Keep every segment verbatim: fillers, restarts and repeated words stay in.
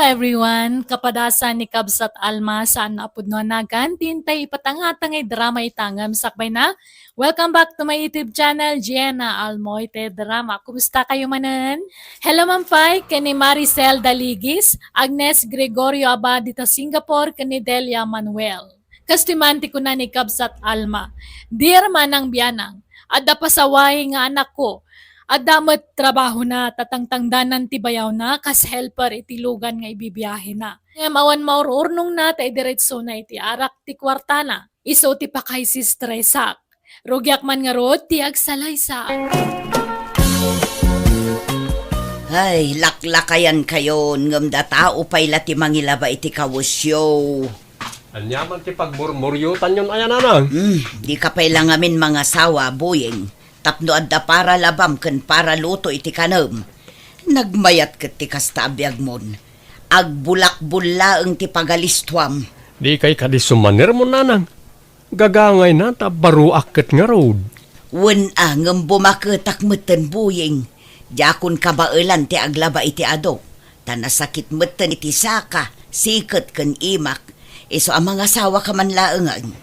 Everyone, kapadasan ni Kabsat Alma, saan a pudno a nagan, ti intay ipatangtang nga drama ita ngem sakbay na. Welcome back to my YouTube channel, Jenna Almoite Drama. Kumusta kayo manen? Hello, Mampay, ken ni Maricel Daligis, Agnes Gregorio Abad dita Singapore, ken ni Delia Manuel. Kastoy man ti kuna ni Kabsat Alma, "Dear Manang Bianang, adda pasaway nga anakko. Adda met trabahona ta tangtangdanan ti bayawna kas helper iti lugan nga ibibiahena. Ngem awan maur-urnongna ta idiretsona iti arak ti kuartana. Isu ti pakaisistresak. Rugiak man ngarud ti agsalaysa." Ay, laklakayan kayon, ngem datao pay la ti mangilaba iti kawesyo. Aniaman ti pagmurmuriotanyon aya, Nanang? Hmm, dika pay la ngamin mangasawa, Buyeng, tapno adda para labam ken para luto iti kanem. Nagmayat ket ti kasta a biagmon. Agbulakbul laeng ti pagalistuam. Dikay kadi sumanermon, Nanang. Gagangayna ta baruak ket ngarud. Wen a, ngem bumaketak metten, Buyeng. Diakon kabaelan ti aglaba iti adu, ta nasakit metten iti saka, siket ken imak. Isu a mangasawaka man laengen.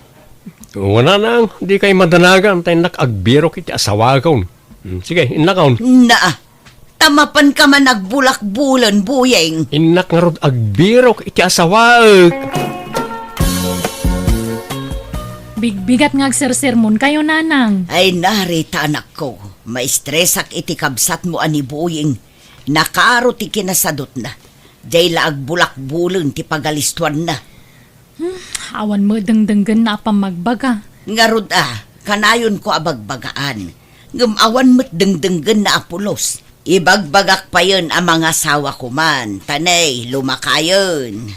Wen a, Nanang, dikay madanagan ta innak agbirok iti asawakon. Hmm, sige, innakon. Naa, ta mapanka man agbulakbulen, Buyeng. Innak ngarud agbirok iti asawaek. Bigbigat nga agsersermonkayo, Nanang. Ay, nari ta, anakko, maistresak iti kabsatmo a ni Buyeng. Nakaro ti kinasadutna. Diay la agbulakbulen ti pagalistuanna. Hmm, awan met dengdenggenna a pammagbaga. Ngarud a, kanayonko a bagbagaan. Ngem awan met dengdenggenna a pulos. Ibagbagak payen a mangasawa koman, ta nay, lumakayen.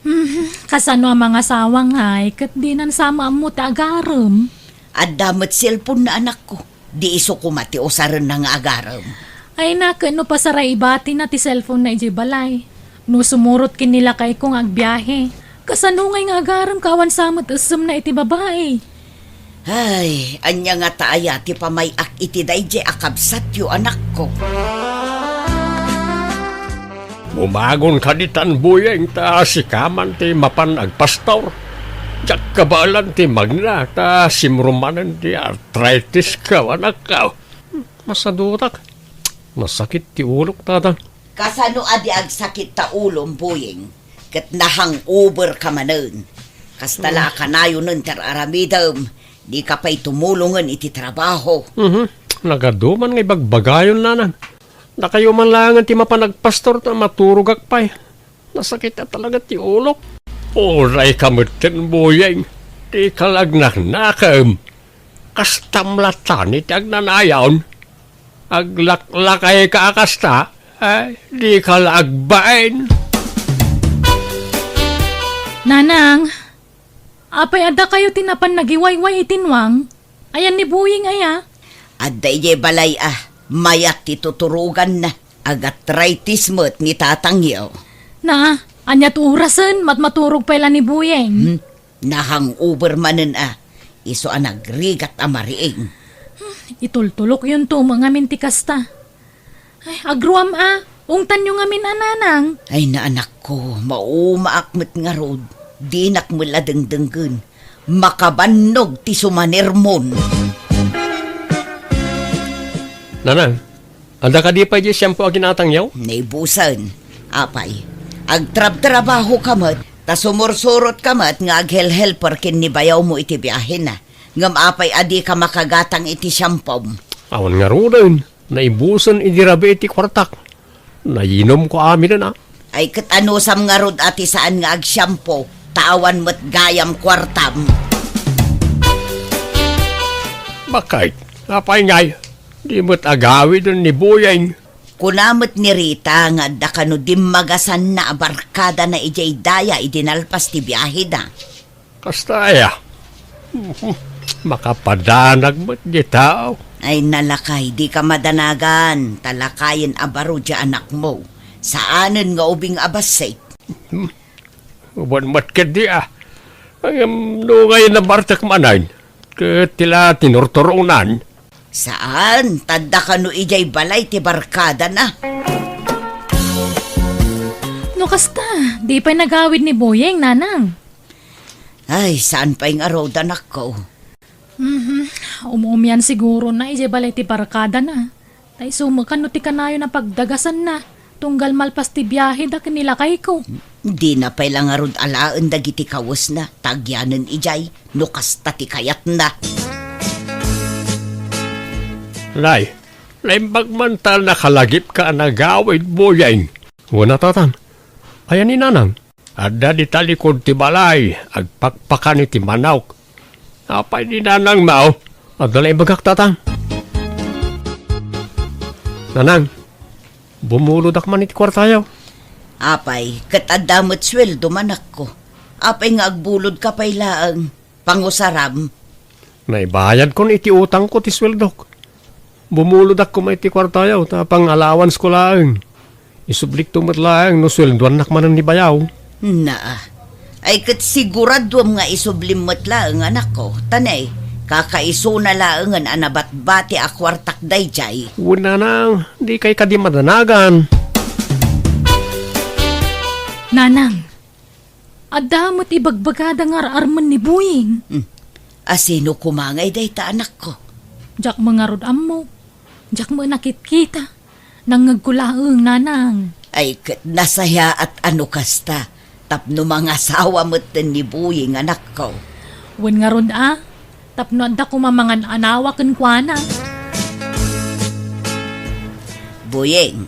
Hmm, kasano a mangasawa ngay, ket dinan sa ammo ti agarem? Adda met cellphone na, anakko. Di isu koma ti usarenna nga agarem. Ay, na, ket no pasaray ibatina ti cellphone na idiay balay. No sumurot ken ni lakayko nga agbiahe, kasano ngay nga agarem ka awan sa met essemna iti babai? Ay, ania ngata aya ti pamay-ak iti daydiay a kabsatyo, anakko? Bumagon kadi tan, Buyeng, ta sika man ti mapan agpastor. Diak kabaelan ti magna, ta simro manen ti arthritis ka, anakko. Masadutak. Nasakit ti ulok, tata. Kasano a di agsakit ta ulom, Buyeng? Ket na-hangover ka manen. Kasta la a kanayonen ti ar-aramidem. Dika pay tumulongen iti trabaho. Mhm. Nagadu man nga ibagbagayon, Nanang. Dakayo man laengen ti mapan agpastor ta maturogak pay. Nasakit a talaga ti ulok. Uray ka metten, Buyeng. Dika la agnaknakem. Kastam latta iti agnanayon. Aglaklakayka a kasta, ay, dika la agbain. Nanang, apay adda kayo ti napan nagiwayway iti nuang? Ayan ni Buyeng aya? Adda idiay balay a, mayat ti tuturoganna. Agarthritis met ni tatangyo. Naa, ania ti orasen, matmaturog pay la ni Buyeng? Hmm? Na-hangover manen a, isu a nagrigat a mariing. Itultulokyonto met ngamin ti kasta. Ay, agruam a, ungtanyo ngamin a, Nanang. Ay, na, anakko, maumaak met ngarud. Dinak met la dengdenggen. Makabannog ti sumanermon. Nanang, adda kadi pay diay shampoo a ginatangyo? Naibusen. Apay, agtrabtrabaho ka met, ta sumursurot ka met nga aghelhelper ken ni bayawmo iti biahena. Ngem apay a dika makagatang iti shampoo? Awan ngaruden. Naibusen idi rabii ti kuartak. Nayinomko amiden a. Ay, ket anusam ngarud a ti saan nga agshampoo, ta awan met gayam kuartam? Bakit? Apay ngay, di met agawiden ni Buyeng? Kuna met ni Rita nga adda kano dimmagasanna a barkadana idiay daya idi nalpas ti biaheda. Kasta aya? Makapadanag met di tao. Ay, nalakay, dika madanagan, ta lakayen a baro diay anakmo. Saanen nga ubing a bassit. Uban met ketdi a. Ngem no ngay nabartek manen, ket ti la tinurturonan. Saan, ta adda kano idiay balay ti barkadana. No kasta, di pay nagawid ni Boyeng, nanang. Ay, saan pay ngarud, anakko? Mhm. Um-umian siguro na idiay balay ti barkadana. Ta isu met kano ti kanayon a pagdagasanna, tunggal malpas ti biaheda ken ni lakayko. Dina pay la ngarud alaen dagiti kawesna, ta agyanen idiay, no kasta ti kayatna. Nay, naimbag man ta nakalagipka a nagawid, Boyeng. Wen a, tatang. Aya ni nanang? Adda dita likud ti balay, agpakpakan iti manok. Apay ni nanangmo? Adda la imbagak, tatang. Nanang, bumulodak man iti kuartayo. Apay, ket adda met sueldom, anakko. Apay nga agbulodka pay laeng? Pangusaram. Naibayadkon iti utangko ti sueldok. Bumulodak koma iti kuartayo, ta pang-allowancesko laeng. Isublikto met laeng no sueldoannak manen ni bayaw. Naa. Ay, ket siguraduem nga isublim met laeng, anakko. Ta ne, kakaisuna laengen a nabatbati a kuartak daydiay. Wen, nanang, dikay kadi madanagan. Nanang, adda met ibagbagada nga ar-armen ni Boyeng. Hmm. Asino koma ngay dayta, anakko? Diak met ngarud ammo. Diak met nakitkita. Nangngegko laeng, nanang. Ay, ket nasayaat a no kasta, tapno mangasawa metten ni Boyeng, anakko. Wen ngarud a, tapno adda koma mangan-anawa kenkuana. Boyeng,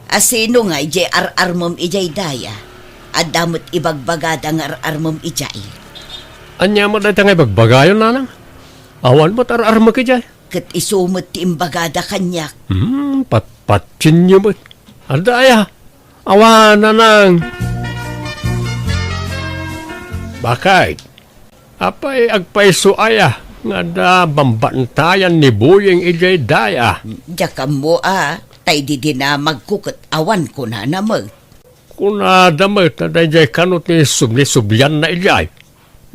asino nga idiay ar-armem idiay daya? Adda met ibagbagada nga ar-armem idiay. Ania met dayta nga ibagbagayo, nanang? Awan met ar-armek idiay. Ket isu met ti imbagada kaniak. Hmm, patpatinyo met. Adda aya? Awan, nanang. Bakit? Apay agpayso aya nga adda bambantayan ni Boyeng idiay daya? Diak ammo a, tay di dinamagko ket awan kunana met. Kunada met a daydiay kano ti subli-sublianna idiay.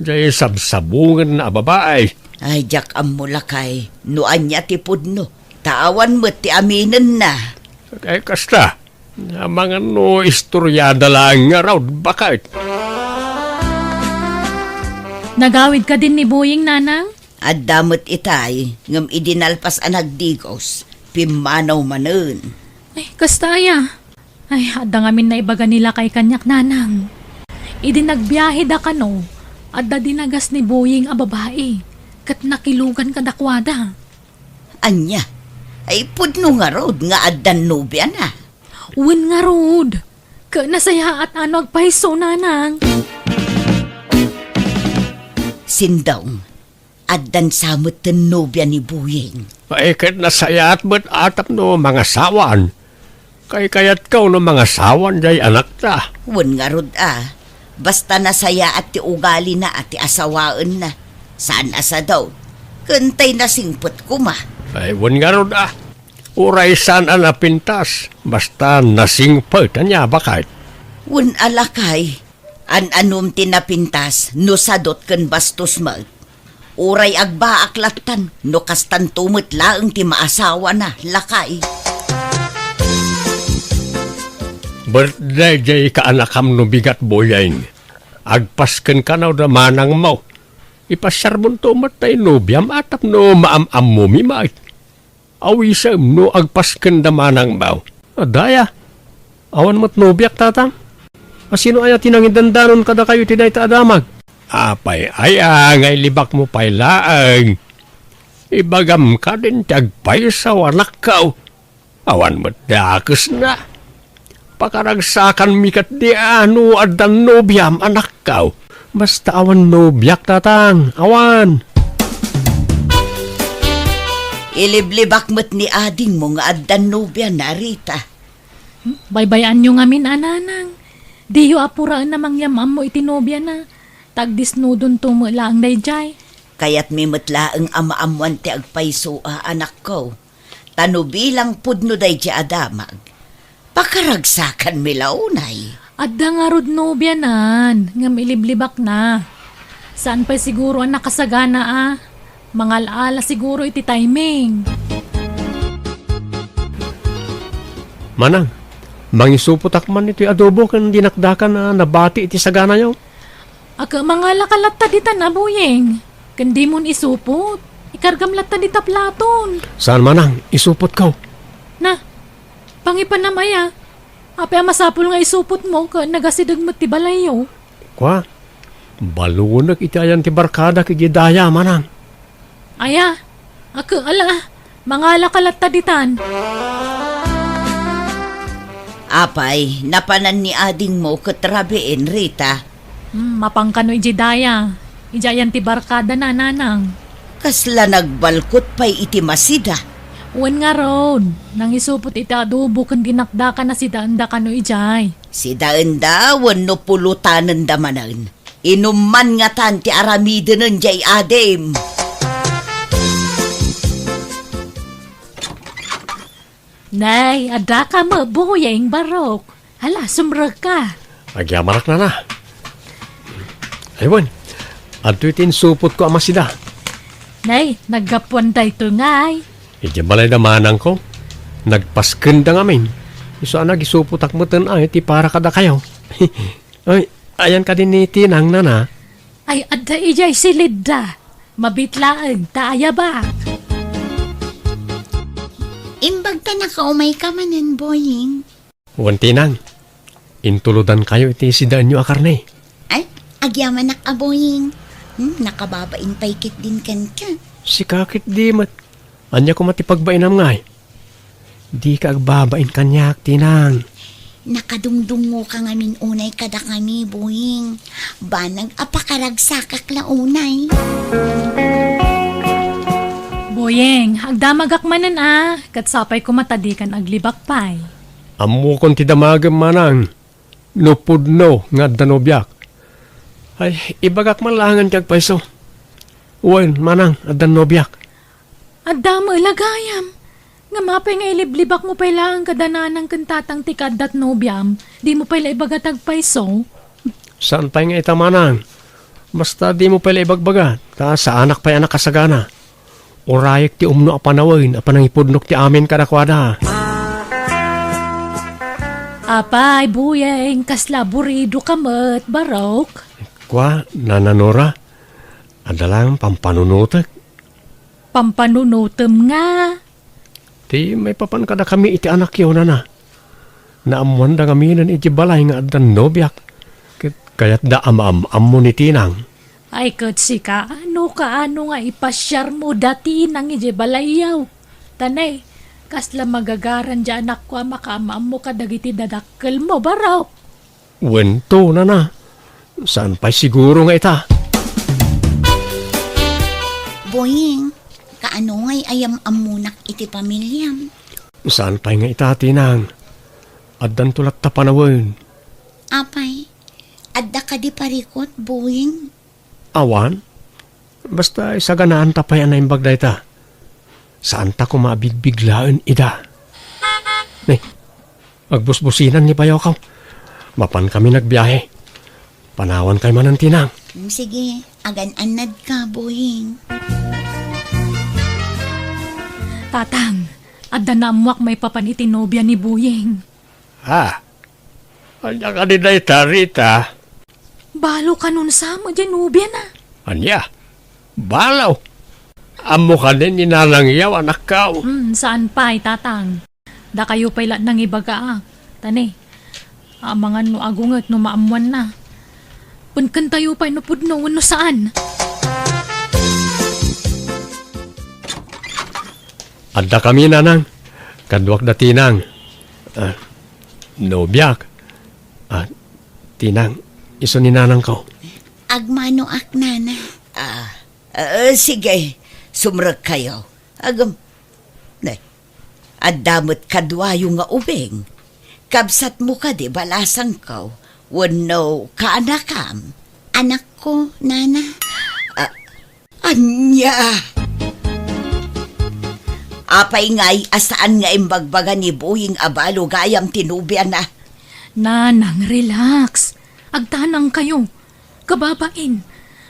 Jay sabsabungenna a babai. Ay, diak ammo, lakay, no ania ti pudno, ta awan met ti aminenna. Ay, kasta, amangan no istoriada laeng ngarud, baket. Nagawid kadin ni Boyeng, nanang? Adda met itay, ngem idi nalpas a nagdigos, pimmanaw manen. Ay, kasta aya? Ay, adda ngamin naibaga ni lakay kaniak, nanang. Idi nagbiaheda kano, adda dinagas ni Boyeng a babai, ket nakilugan kadakuada. Ania? Ay, pudno ngarud nga addan nobiana? Wen ngarud, ket nasayaat a no agpayso, nanang. Sindong, addan sa metten nobia ni Boyeng. Ay, ket nasayaat met a tapno mangasawaan. Kaykayatko no mangasawan jay anakta. Wen ngarud a, basta nasayaat ti ugalina a ti asawaenna. Saan a sadot. Ken tay nasingpet koma. Ay, wen ngarud a. Uray saan a napintas, basta nasingpet, ania, baket? Wen a, lakay. An-anom ti napintas no sadot ken bastos met. Uray agbaak lattan no kastanto met laeng ti maasawana, lakay. Birthday jay kaanakam no bigat, Boyeng. Agpasken kano da manangmo. Ipasiarbonto met tay nobiam a tapno maam-ammomi met. Awisem no agpasken da manangmo. Adda aya? Awan met nobiak, tatang. Asino aya ti nangidandanon kadakayo iti dayta a damag? Apay aya nga ilibakmo pay laeng? Ibagam kadin ti agpayso, anakko. Awan met dakesna. Pakaragsakanmi ketdi a no addan nobiam, anakko. Basta awan nobiak, tatang. Awan. Iliblibak met ni adingmo nga addan nobiana, Rita. Hmm? Baybay-anyo ngamin a, nanang. Diyo a puraen a mangyam-ammo iti nobiana. Ta agdisnudonto met laeng daydiay. Kayatmi met laeng a maammoan ti agpayso a, anakko. Ta no bilang pudno daydiay a damag, pakaragsakanmi la unay. Adda ngarud nobianan, ngem iliblibakna. Saan pay siguro a nakasagana a mangal-ala siguro iti timing. Manang, Mangisupotak man itoy adobo ken dinakdakan a nabati iti saganayo. Ket mangalaka latta ditan a, Boyeng. Ken dimon isupot. Ikargam latta dita platon. Saan, manang, isupotko. Na, pangipanam aya. Apay a masapul nga isupotmo ket nagasideg met ti balayyo? Kua, balunek iti ayan ti barkadak idiay daya, manang. Aya, ket ala, mangalaka latta ditan. Apay, napanan ni adingmo ket rabiin, Rita? Hmm, mapan kano idiay daya. Idiay ayan ti barkadana, nanang. Kasla nagbalkot pay iti masida. Wen ngarud, nangisupot iti adobo ken dinakdakan a sidaenda kano idiay. Sidaenda wenno pulutanenda manen. Inumman ngatan ti aramidenen diay adim. Nay, adda ka met, Boyeng, barok. Hala, sumrekka. Agyamanak, nana. Ay, wen, adtoy ti insupotko a masida. Nay, naggapuan daytoy ngay. Idiay balayda manangko, nagpaskenda ngamin. Isu a nagisupotak meten ay ti para kadakayo. Ay, ayan kadi ni Tinang, nana? Ay, adda idiay silidda. Mabit laeng ta ayabak. Imbag ta nakaumayka manen, Boying. Wen, Tinang, intulodankayo iti sidaenyo a karne. Ay, agyamanak a, Boying. Hmm, nakababain pay ketdin kenka. Sika ketdi met. Ania koma ti pagbainam ngay? Dika agbabain kaniak, Tinang. Nakadungdungngoka ngamin unay kadakami, Boying. Banag a pakaragsakak la unay. Boying, agdamagak manen a, ket sapay koma ta dikan aglibak pay. Ammokon ti damagem, manang. No pudno nga adda nobiak. Ay, ibagak man laengen ti agpayso. Wen, manang, addan nobiak. Adda met la gayam. Ngem apay nga iliblibakmo pay laeng kada nanang ken tatang ti kaaddat nobiam? Dimo pay la ibaga ti agpayso? Saan pay nga ita, manang. Basta dimo pay la ibagbaga, ta saanak pay a nakasagana. Urayek ti umno a panawen a panangipudnok ti amin kadakuada. Apay, Boyeng, kasla aburidoka met, barok? Kua, Nana Nora, adda laeng pampanunotek. Pampanunotem nga? Ti maipapan kadakami iti anakyo, nana. Naammoanda ngaminen iti balay nga addan nobiak, ket kayatda a maam-ammo ni Tinang. Ay, ket sika, no kaano nga ipasiarmo da Tinang idiay balayyo? Ta nay, kasla magagaran diay anakko a makaam-ammo kadagiti dadakkelmo, barok? Wen to, nana. Saan pay siguro nga ita? Boying, kaano ngay a yam-ammonak iti pamiliam? Saan pay nga ita, Tinang. Addanto latta panawen. Apay, adda kadi parikut, Boying? Awan. Basta isaganaanta pay a naimbag dayta. Saanta koma a bigbiglaen ida. Ne, agbusbusinan ni bayokaw. Mapankami nagbiahe. Panawankayo manen, Tinang. Mm, sige, agan-annadka, Boying. Tatang, adda naammoak maipapan iti nobia ni Boying. Ah, ania kadi dayta, Rita? Balo kanon sa met diay nobiana. Ania? Balo? Ammo kadi ni nanangyo, anakko? Hmm, saan pay, tatang. Dakayo pay la nangibagaak. Ta ne, amangan no agunget no maammoanna. Penkentayo pay no pudno wenno saan. Addakami, nanang. Kaduak da Tinang. Ah, nobiak. Ah, Tinang, isu ni nanangko. Agmanoak, nana. Ah, ah, sige, sumrekkayo. Agam, ne, adda met kaduayo nga ubing. Kabsatmo kadi balasangko wenno kaanakam? Anakko, nana. Ah, ania? Apay ngay a saan nga imbagbaga ni Boying a balo gayam ti nobiana? Nanang, relax. Agtanangkayo. Kababain,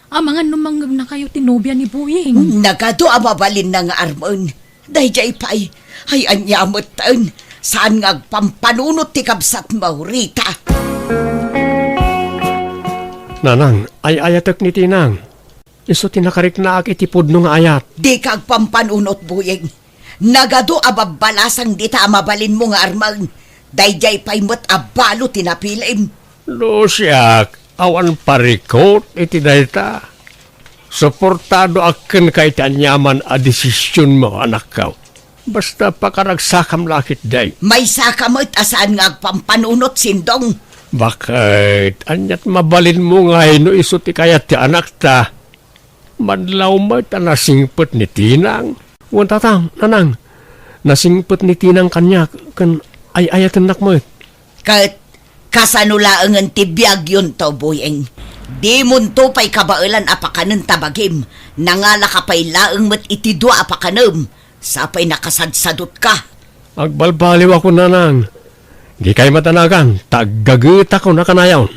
amangan no mangngegnakayo ti nobia ni Boying. Nagadu a mabalinna nga armen. Daydiay pay, ay ania metten. Saan nga agpampanunot ti kabsatmo, Rita? Nanang, ay-ayatek ni Tinang. Isu ti nakariknaak iti pudno nga ayat. Dika agpampanunot, Boyeng. Nagadu a babbalasang dita a mabalinmo nga armen. Daydiay pay met a balo ti napilim. No siak, awan parikut iti dayta. Suportadoak kenka iti aniaman a desisionmo, anakko. Basta pakaragsakam la ketdi. Maysaka met a saan nga agpampanunot, Sindong. Baket, aniat mabalinmo ngay no isu ti kayat ti anakta? Manlaw met a nasingpet ni Tinang. Wen, Tatang, Nanang, nasingpet ni Tinang kaniak ken ay-ayatennak met. Ket kasano laengen ti biagyonto, Boyeng? Dimonto pay kabaelan a pakanen ta bagim. Nangalaka pay laeng met iti dua a pakanem. Sapay nakasadsadutka. Agbalbaliwakon, Nanang. Dikay madanagan, ta aggagetakon a kanayon.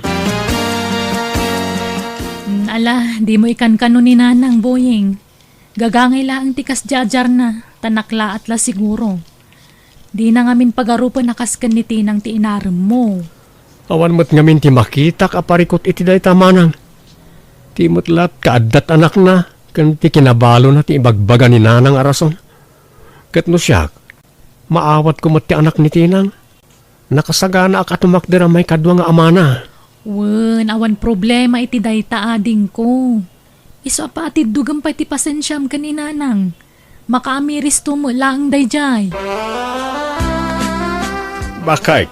Mm, ala, dimo ikankano ni Nanang, Boyeng. Gagangay laeng ti kasdiadiarna, ta naklaat la siguro. Dina ngamin pagarupen a kas ken ni Tinang ti inaremmo. Awan met ngamin ti makitak a parikut iti dayta, Manang. Ti met latta adda ti anakna, ken ti kinabalona ti ibagbaga ni Nanang a rason. Ket no siak, maawatko met ti anak ni Tinang. Nakasaganaak a tumakder a maikadua nga amana. Wen, awan problema iti dayta, adingko. Isu a paatiddogem pay ti pasensiam ken ni Nanang. Makaamiristo met laeng daydiay. Baket,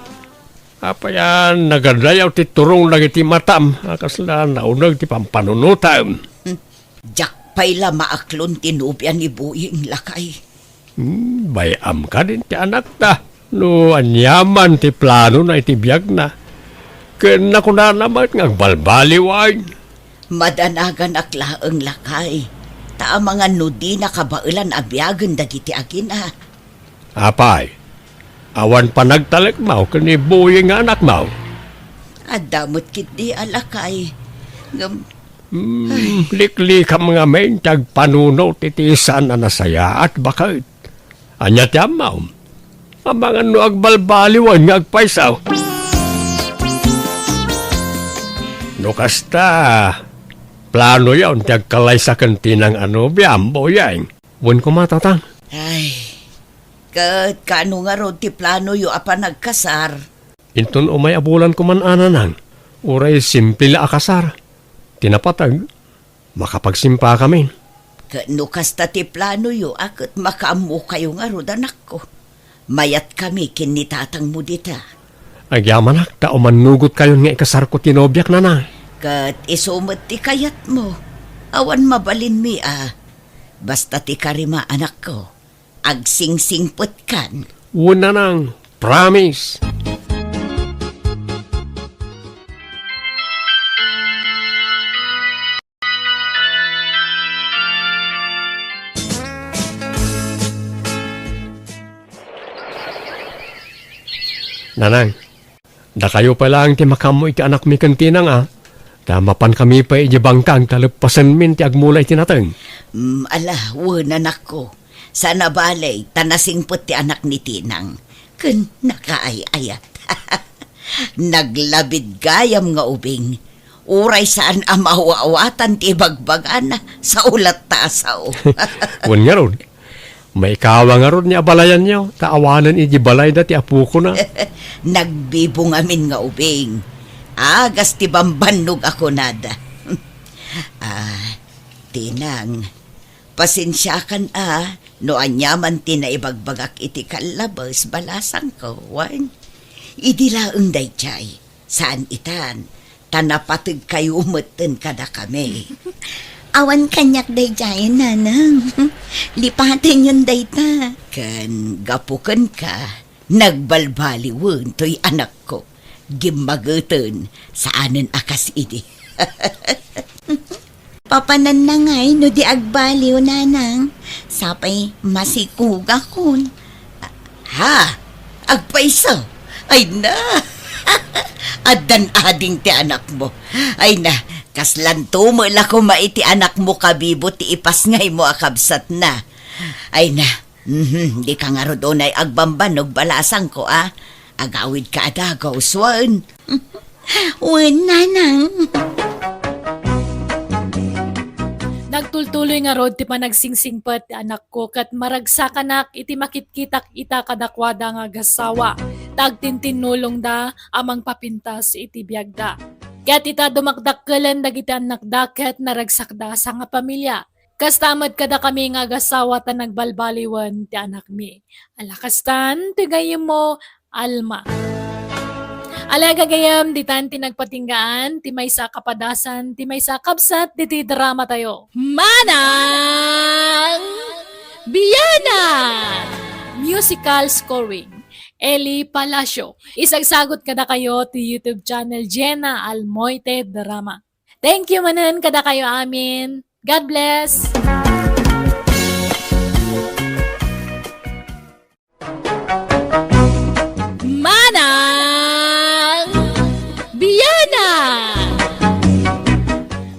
apay a nagadayaw ti turong dagiti matam a kasla nauneg ti pampanunotam? Diak pay la maaklon ti nobia ni Boyeng, lakay. Hmm, bay-am kadin ti anakta no aniaman ti planona iti biagna. Ken nakunana met nga agbalbaliwen. Madanaganak laeng, lakay. Ta amangan no dina kabaelan a biagen dagiti agina. Apay, awan panagtalekmo ken ni Boyeng nga anakmo? Adda met ketdi a lakay. Ngem Hmm, liklikam ngamin ti agpanunot iti saan a nasayaat, baket. Ania ti ammom? Amangan no agbalbaliwen nga agpayso. No kasta, planoyon ti agkalaysa ken Tinang a nobiam, Boyeng. Wen koma, Tatang. Ay, ket kaano ngarud ti planoyo a panagkasar? Inton umay a bulan koma, Nanang, uray simple la a kasar. Ti napateg, makapagsimpakamin. Ket no kasta ti planoyo a ket makaammokayo ngarud, anakko, mayatkami ken ni tatangmo dita. Agyamanak ta umannugotkayon nga ikasarko ti nobiak, Nanang. Ket isu met ti kayatmo. Awan mabalinmi a. Basta ti karima, anakko. Agsingsingpetkan. Wen, Nanang, promise. Nanang, dakayo pay laeng ti makaammo iti anakmi ken Tinang a, ta mapankami pay idiay bangkag ta leppasenmin ti agmula iti nateng. Mm, ala, wen, anakko. Saan a bale, ta nasingpet ti anak ni Tinang. Ken nakaay-ayat. Naglabid gayam nga ubing. Uray saan a maaw-awatan ti ibagbagana, sao latta a sao. Wen ngarud, maikawa ngarud ni abalayanyo, ta awanen idi balayda ti apokona. Nagbibo ngamin nga ubing. Agas ti bambannog a kunada. Ah, Tinang, pasensiakan a no aniaman ti naibagbagak iti kallabes, balasangko, wen. Idi laeng daydiay, saan itan, ta napategkayo metten kadakami. Awan kaniak daydiay, Nanang. Lipatenyon dayta. Ken gapu kenka, nagbalbaliwen toy anakko. Gimmageten, saanen a kas idi. Papananna ngay no di agbaliw, Nanang. Sapay masikugakon. Ha? Agpayso? Ay na! Addan ading ti anakmo. Ay na, kaslanto met la koma iti anakmo kabibo ti ipasngaymo a kabsatna. Ay na, Mhm, dika ngarud unay agbambanog, balasangko, a. Agawidka a dagus, wen. Wen, nanang. Nagtultuloy ngarud ti panagsingsingpet ti anakko ket maragsakanak iti makitkitak ita kadakuada nga agassawa, ta agtintinnulongda a mangpapintas iti biagda. Ket ita dumakdakkelen dagiti annakda ket naragsakda a sangapamilia. Kasta met kadakami nga agassawa ta nagbalbaliwen ti anakmi. Ala kastan ti gayyemmo, Alma. Ala gagayem, ditan ti nagpatinggaan, ti maysa a kapadasan, ti maysa a kabsat, ditoy drama tayo. Manang Biana! Musical scoring, Eli Palacio. Isagsagot kadakayo ti YouTube channel Jenna Almoite Drama. Thank you manen kadakayo amin. God bless! Manang Biana!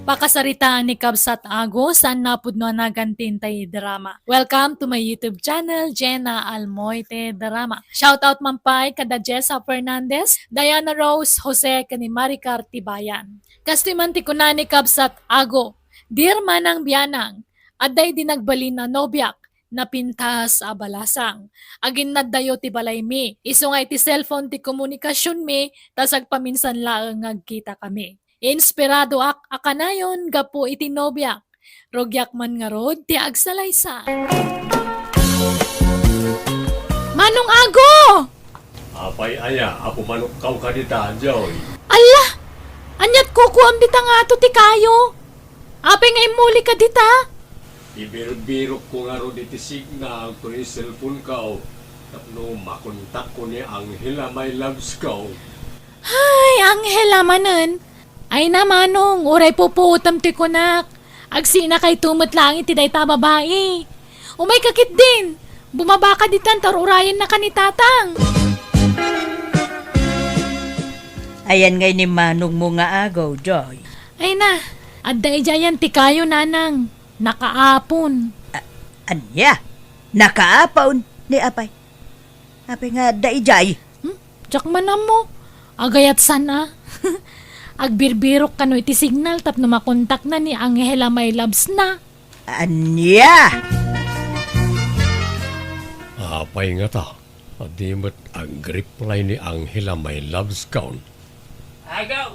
Pakasaritaan ni Kabsat Ago, saan napudno a nagantin tay drama. Welcome to my YouTube channel, Jenna Almoite Drama. Shout out man pay kada Jessa Fernandez, Diana Rose Jose, ken ni Maricar Tibayan. Kastoy man ti kuna ni Kabsat Ago, "Dear Manang Bianang, adda idi nagbalin a nobiak, napintas a balasang. Aginnaddayo ti balaymi, isu nga iti cellphone ti komunikasionmi, ta sagpaminsan laeng nga agkitakami. Inspiradoak a kanayon gapu iti nobiak. Rugiak man ngarud ti agsalaysay." Manong Ago! Apay aya a pumanokkaw kadita, Joy? Alla! Ania't kukuam dita ngato ti kayo? Apay nga immuli kadita? Ibirbirokko ngarud iti signal toy cellphone-ko tapno makontakko ni Angela, my loves-ko. Ay, Angela manen. Ay na, Manong, uray pupuotem ti kunak. Agsinakayto met laeng iti dayta a babai. Umayka ketdin. Bumabaka ditan ta ur-urayennaka ni Tatang. Ayan ngay ni manongmo nga agaw, Joy. Ay na, adda idiayan ti kayo, Nanang. Nakaapon. A-, ania? Nakaapon? Ni apay? Apay nga adda idiay? Hmm? Diak man ammo. Agayat saan a. Agbirbirok kano iti signal tapno makontakna ni Angela, my loves-na. Ania? Apay ngata, a di met agreply ni Angela, my loves-kon? Agaw,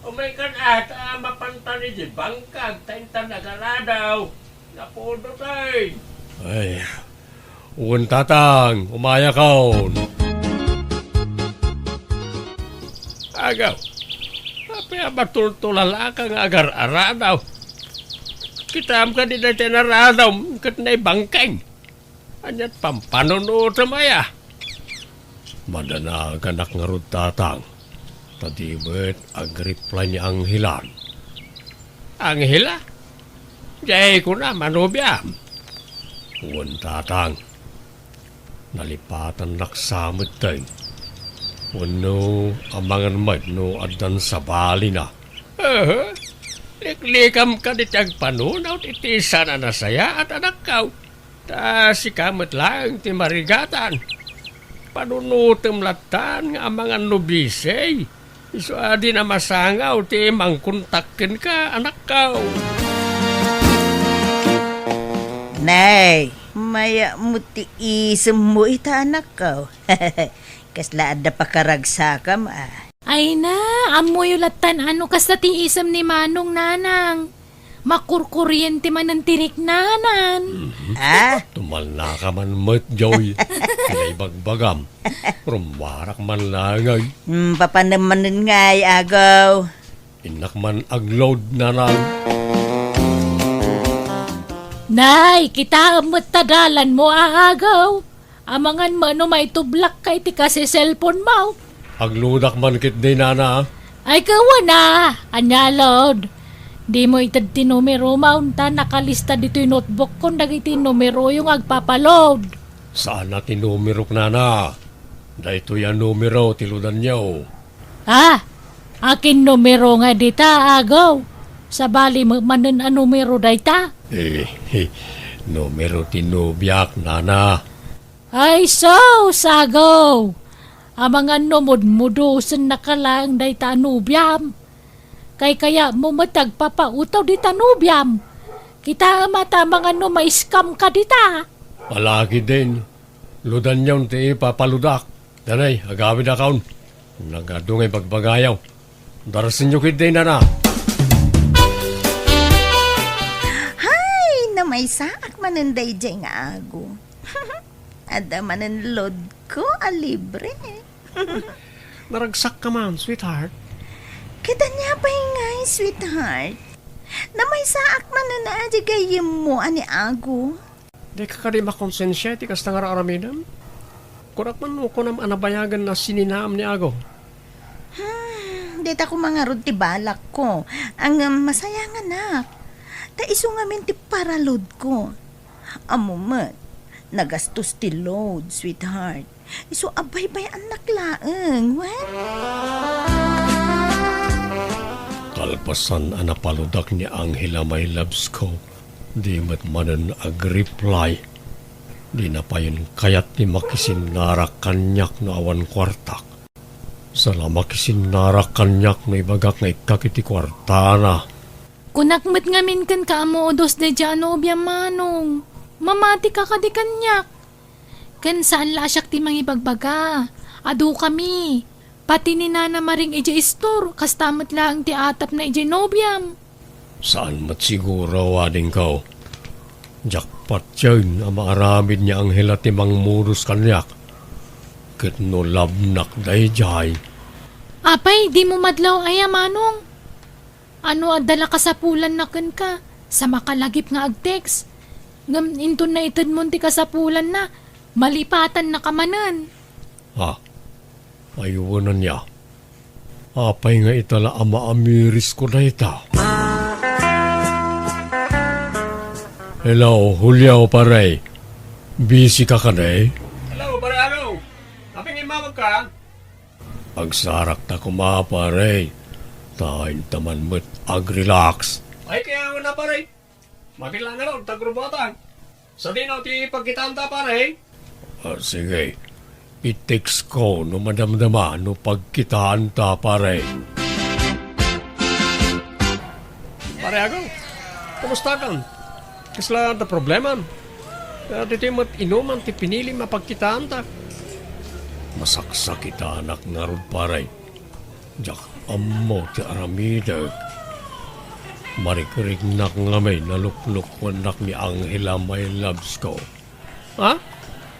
umaykan a ta mapantan iti bangkag ta intan agaradaw. Napudot ay. Ay, wen, Tatang, umayakon. Agaw, apay a matultulal-aka nga agar-aradaw? Kitaem kadi dayta inaradawm ket naibangkag. Ania't pampanunotem aya? Madanaganak ngarud, Tatang, ta di met agreply ni Angelan. Angela? Diay kuna manobiam? Wen, Tatang. Nalipatannak sa metten. Wenno, amangan met no addan sabalina. Aha. Liklikam kadi ti agpanunot iti saan a nasayaat, anakko. Ta sika met laeng ti marigatan. Panunotem lattan nga amangan no busy. Isu a di na masangaw ti mangkontak kenka, anakko. Nay, mayat ti isemmo ita, anakko. Kasla adda pakaragsakam a. Ay na, ammoyo lattan a no kasta ti isem ni Manong, Nanang. Makurkuriente manen ti riknanan. Mhm. Ah? Tumalnaka man met, Joy. Ti naibagbagam. Rummuarak man laeng ay. Hmm, papanem manen ngay, agaw. Innak man agload, Nanang. Nay, kitaem met ta dalanmo a, agaw. Amangan met no maitublakka iti kasi cellphone-mo. Agloadak man ketdi, Nana. Ay, kawana, ania a load? Dimo ited ti numerom ta nakalista ditoy notebook-kon dagiti numeroyo nga agpapaload. Saan a ti numerok, Nana. Daytoy a numero ti loadanyo. Ah, akin numero nga dita, agaw? Sabali met manen a numero dayta? Eh, eh, Numero ti nobiak, nana. Ay sus, Ago! Amangan no mudmudosennaka laeng dayta a nobiam. Kaykayatmo met ti agpapautaw dita nobiam. Kitaem a ta amangan no ma-scam ka dita. Ala ketdin, lodanyon ti ipapaludak. Danay, agawidakon. Nagadu nga ibagbagayo. Darasenyo ketdi, nana. Hay, namaysaak manen daydiay nga Ago. Adda manen loadko a libre. Naragsakka man, sweetheart. Ket ania pay ngay, sweetheart? Namaysaak manen a di gayyemmo a ni Ago. Dika kadi makonsensia iti kasta nga ar-aramidem? Kunak man no kunam a nabayagen a sininaam ni Ago. Hmm, dita koma ngarud ti balakko. Ngem masayanganak. Ta isu ngamin ti paraloadko. Ammo met, nagastos ti load, sweetheart. Isu a baybay-annak laeng, wen? Kalpasan a napalodak ni Angela, my loves ko, di met manen agreply. Dina payen kayat ti makisinnarak kaniak no awan kuartak. Saan a makisinnarak kaniak no ibagak nga ikkak iti kuartana. Kunak met ngamin kenka a modos daydiay a nobiam, Manong. Mamatika kadi kaniak. Ken saan la a siak ti mangibagbaga. Adukami. Pati ni Nana Maring idiay istor, kasta met laeng ti atapna idiay nobiam. Saan met siguro, wadingko. Diak patien a maaramid ni Angela ti mangmodos kaniak. Ket no love-nak daydiay. Apay, dimo madlaw aya, Manong? Ano adda la kasapulanna kenka? Sa makalagip nga ag-text. Ngem inton naitedmon ti kasapulanna, malipatannaka manen. Ah, ay wen ania. Apay nga ita la a maamirisko dayta? Hello, Julio, pare. Busy ka kadi? Hello, pare Ago. Apay nga immawag ka? Agsarakta koma, pare. Ta inta man met ag-relax. Ay, kaya nga na, pare. Mabilang nga raw, tagrubatan. Sadino ti pagkitaanta, pare? Ah, sige. I-text ko no madamdama no pagkitaanta, pare. Pare Ago, kumusta kan? Kasla adda problemam? Ditoy met inuman ti pinilim a pagkitaanta. Masaksakitanak ngarud, pare. Diak ammo ti aramidek. Marikriknak ngamin a luklukuennak ni Angela, my loves ko. Ha?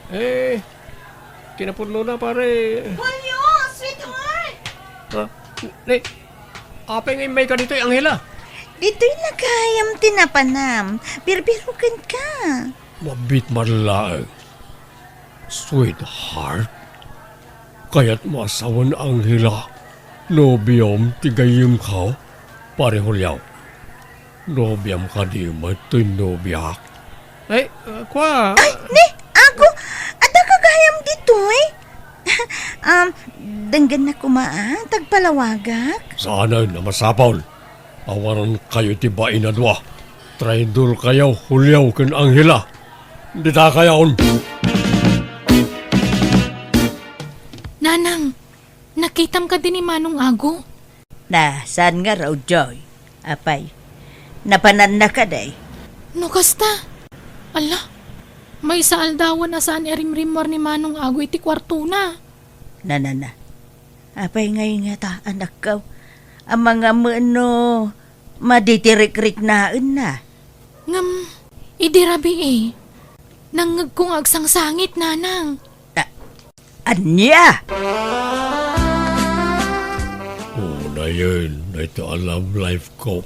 Eh, kinapudnona, pare. Julio, sweetheart! Ha? Ne, apay nga immayka ditoy, Angela? Ditoy la gayam ti napanam. Birbirokenka. Mabiit man laeng. Sweetheart, kayatmo a sawen, Angela, nobiom ti gayyemko, pare Julio. Nobiam kadi met toy nobiak? Ay, ah, kua. Ay, ni, Ago, adda ka gayam ditoy? Um, denggennak koma, a, ta agpalawagak. Saanen a masapul. Awarenkayo iti bain a dua. Traidorkayo, Julio ken Angela. Ditakayon. Nanang, nakitam kadi ni Manong Ago? Na, saan ngarud, Joy? Apay, napananna kadi? No kasta, ala, maysa aldawen a saan irimrimmuar ni Manong Ago iti kuartona. Na, na, na. Apay ngay ngata, anakko? Amangan met no madi ti rikriknaenna. Ngem, idi rabii, nangngegko nga agsangsangit, Nanang. A-, ania? Unayen, dayta a love life ko.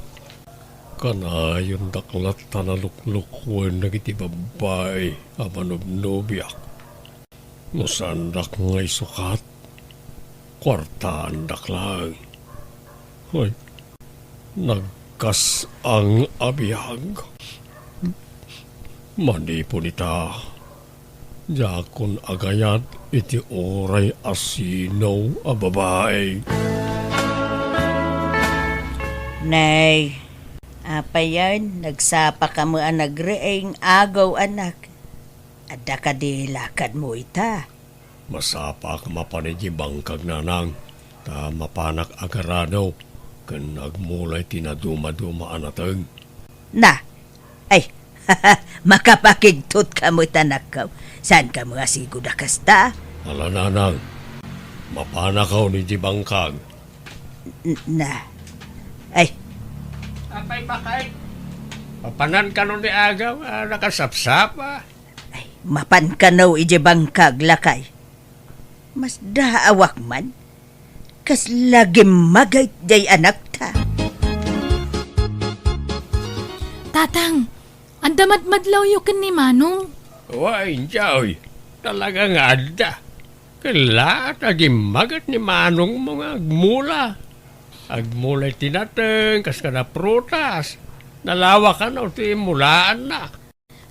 Kanayondak latta a luklukuen dagiti babbai a manubnobiak. No saandak nga isukat, kuartaandak laeng. Ay, nagkas-ang a biag. Manipud ita, diakon agayat iti uray a sino a babai. Nay, Apayen, nagsapaka met a nagreeng, Agaw, anak. Adda kadi lakadmo ita? Masapaak mapan idiay bangkag, nanang, ta mapanak agarado ken agmula iti nadumaduma a nateng. Na, ay, makapakigtot ka met, anakko. Saan ka met a sigud a kasta? Ala, nanang, mapanakon idiay bangkag. N-, na, ay. Apay, Bakay, mapanan kano ni Agaw a nakasapsapa? Ay, mapan kano idiay bangkag, lakay. Masdaawak man. Kasla gimmagayt diay anakta. Tatang, adda madmadlawyo ken ni Manong? Wen, Joy. Talaga nga adda. Ken la, ta gimmaget ni Manongmo nga agmula. Agmula iti nateng, kas kada prutas. Nalawa kano ti mulaanna.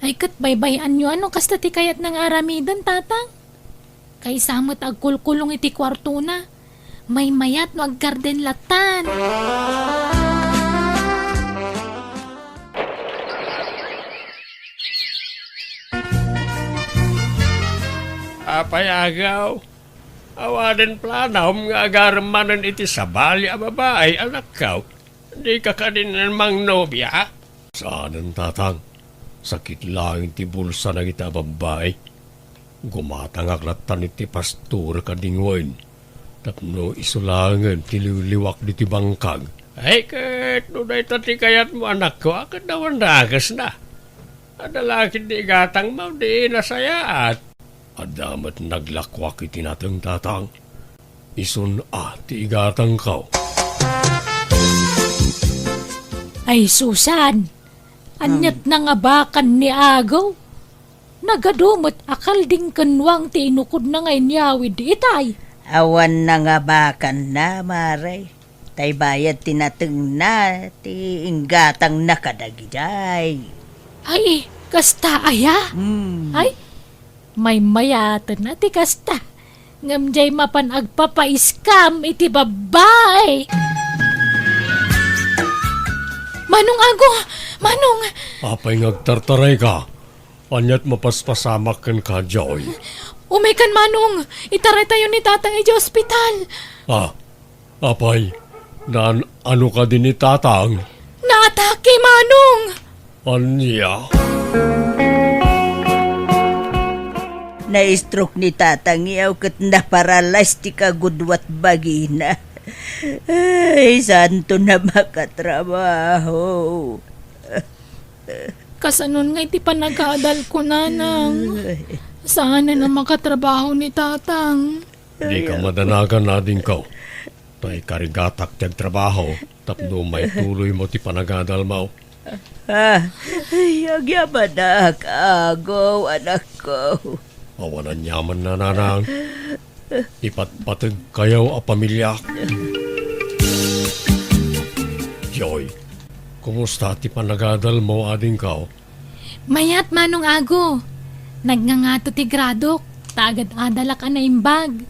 Ay, ket baybay-anyo a no kasta ti kayatna nga aramiden, Tatang. Kaysa met agkulkulong iti kuartona, maymayat no aggarden lattan. Apay, Agaw, awanen planom nga agarem manen iti sabali a babai, anakko? Dika kadi mangnobiak? Saanen, Tatang. Sakit laeng ti bulsa dagita a babbai. Gumatangak lattan iti pastorek a dingwen tapno isu laengen ti liwliwak ditoy bangkag. Ay, ket no dayta ti kayatmo, anakko, a ket awan dakesna. Adda la ketdi igatangmo idi nasayaat. Adda met naglakuak iti nateng, Tatang. Isun a ti igatangko. Ay, Susan! Aniat nangabakan ni Agaw? Nagadu met a kalding ken nuang ti inukodna nga inyawid itay. Awan nangabakanna, Mare. Tay bayad ti natengna ti inggatangna kadagidiay. Ay, kasta aya? Hmm. Ay, maymayaten a ti kasta. Ngem diay mapan agpapaiskam iti babbai. Manong Ago! Manong! Apay nga agtartarayka? Aniat mapaspasamak kenka, Joy? Umaykan, Manong! Itaraytayo ni Tatang idiay ospital! Ah, Apay, naan-ano kadi ni Tatang? Naatake, Manong! Ania? Na-stroke ni Tatang, yaw, ket naparalyze ti kagudua ti bagina. Ay, saanton a makatrabaho. Kasanon nga iti panagadalko, Nanang? Saanen a makatrabaho ni Tatang. Dika madanagan, adingko. Ta ikarigatak ti agtrabaho tapno maituloymo ti panagadalmo. Ah, ay, agyamanak, Ago, anakko. Awan aniamanna, Nanang. Ipatpategkayo a pamiliak. Joy, kumusta ti panagadalmo, adingko? Mayat, Manong Ago. Nagngangato ti gradok, ta agad-adalak a naimbag.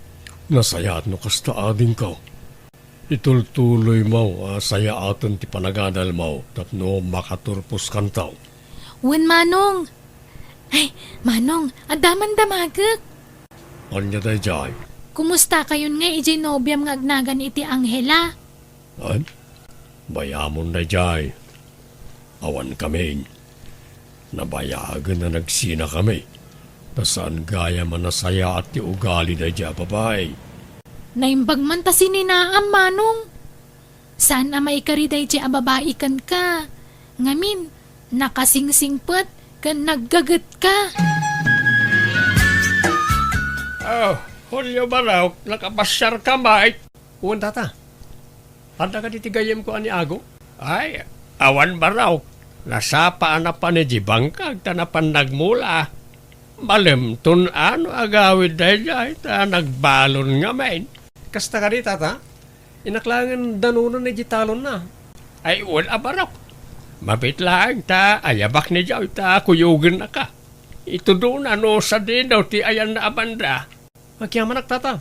Nasayaat no kasta, adingko. Itultuloymo a sayaaten ti panagadalmo tapno makaturposkanto. Wen, Manong. Ay, Manong, adda man damagek. Ania daydiay? Kumustakayon nga idiay nobiam nga agnagan iti Angela? An? Bayamon daydiay. Awan kami. Nabayagen a nagsinakami. Ta saan gayam a nasayaat ti ugali daydiay a babai. Naimbag man ta sininaam, Manong. Saan a maikari daydiay a babai kenka. Ngamin, nakasingsingpet ken naggagetka. Oh, Julio Barok, nakapasiarka met? Wen, Tata. Adda kadi ti gayyemko a ni Ago? Ay, awan, Barok. Nasapa a napan idiay bangkag ta napan nagmula. Malemton a no agawid daydiay ta nagbalon ngamin. Kasta kadi, Tata? Innak laengen danonen idiay talonna. Ay, wen a, Barok. Mabiit laeng ta ayabak ni Joy ta kuyogennaka. Itudona no sadino ti ayanna a banda. Agyamanak, Tata.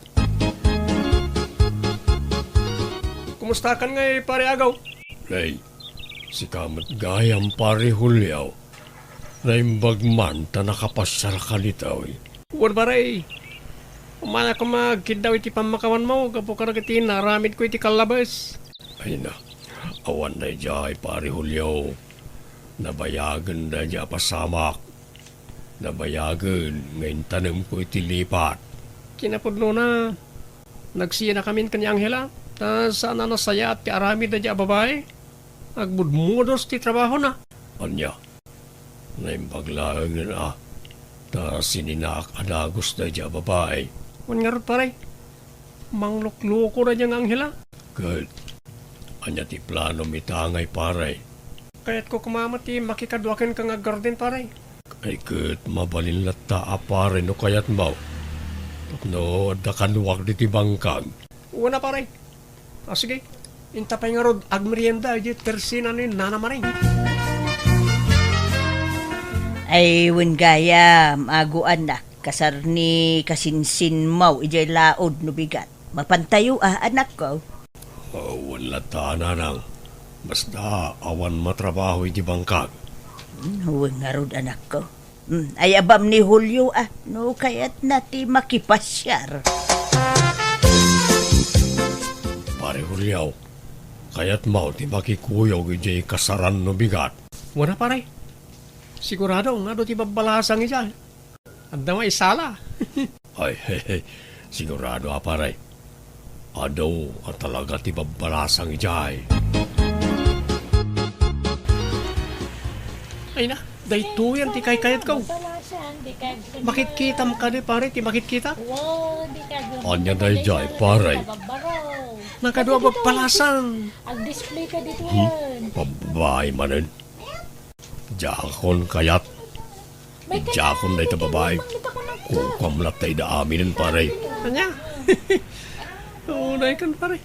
Kumustakan ngay, Pare Agaw? Nay, Sika met gayam, Pare Julio. Naimbag man ta nakapasiarka ditoy. Wen, pare. Umana koma agkiddaw iti pammakawanmo gapu kadagiti naaramidko iti kallabes. Ay na, awan daydiay, Pare Julio. Nabayagen daydiay a pasamak. Nabayagen nga intanemko iti lipat. Kinapudnona, nagsianakamin ken ni Angela, ta saan a nasayaat ti aramid daydiay a babai. Agmudmudos ti trabahona. Ania? Naimbag laengen a ta sininaak a dagus daydiay a babai. Wen ngarud, pare, manglukloko daydiay nga Angela. Ket ania ti planom ita ngay, pare? Kayatko koma met ti makikadua kenka nga aggarden, pare. Ay ket mabalin latta a, pare, no kayatmo. Tapno adda kaduak ditoy bangkag. Wen a, pare. Ah, sige. Inta pay ngarud agmerienda idiay tersina ni Nana Maring. Ay, wen gayam, aguanak, kasar ni kasinsinmo idiay laod no bigat. Mapantayo a, anakko? Oh, wen latta, nanang. Basta awan matrabaho iti bangkag. Hmm, wen ngarud, anakko. Hmm, ayabam ni Julio a, no kayatna ti makipasiar. Pare Julio, kayatmo ti makikuyog idiay kasaran no bigat? Wen a, pare. Sigurado nga adu ti babbalasang idiay. Adda maisala. Ay, sigurado a, pare. Adu a talaga ti babbalasang idiay. Ay na, daytoyen ti kaykayatko. Makitkitam kadi, pare, ti makitkita? Ania daydiay, pare? Nakadua babbalasang. Ag-display ka dito. Hmm? Pabay manen. Diakon kayat. Diakon dayta babai. Kukuam latta ida aminen, pare. Ania? Unay kan, pare.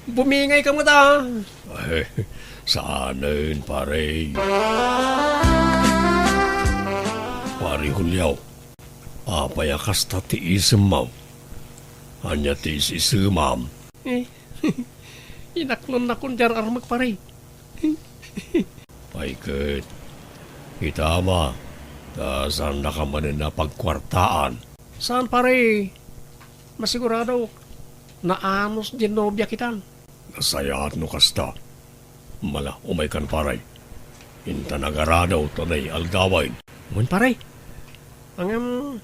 Bumingay ka met a. Ay, saanen, pare. Pare Julio, apay a kasta ti isemmo? Ania ti is-isemam? Eh, inaklonnakon diay ar-armek, pare. Pay ket, kita ma, ta saannaka manen a pagkuartaan. Saan, pare. Masiguradok, naanus diay nobia kitan. Nasayaat no kasta. Mala, umaykan, pare. Intan agarado ta nay aldawen. Wen, pare. Ngem,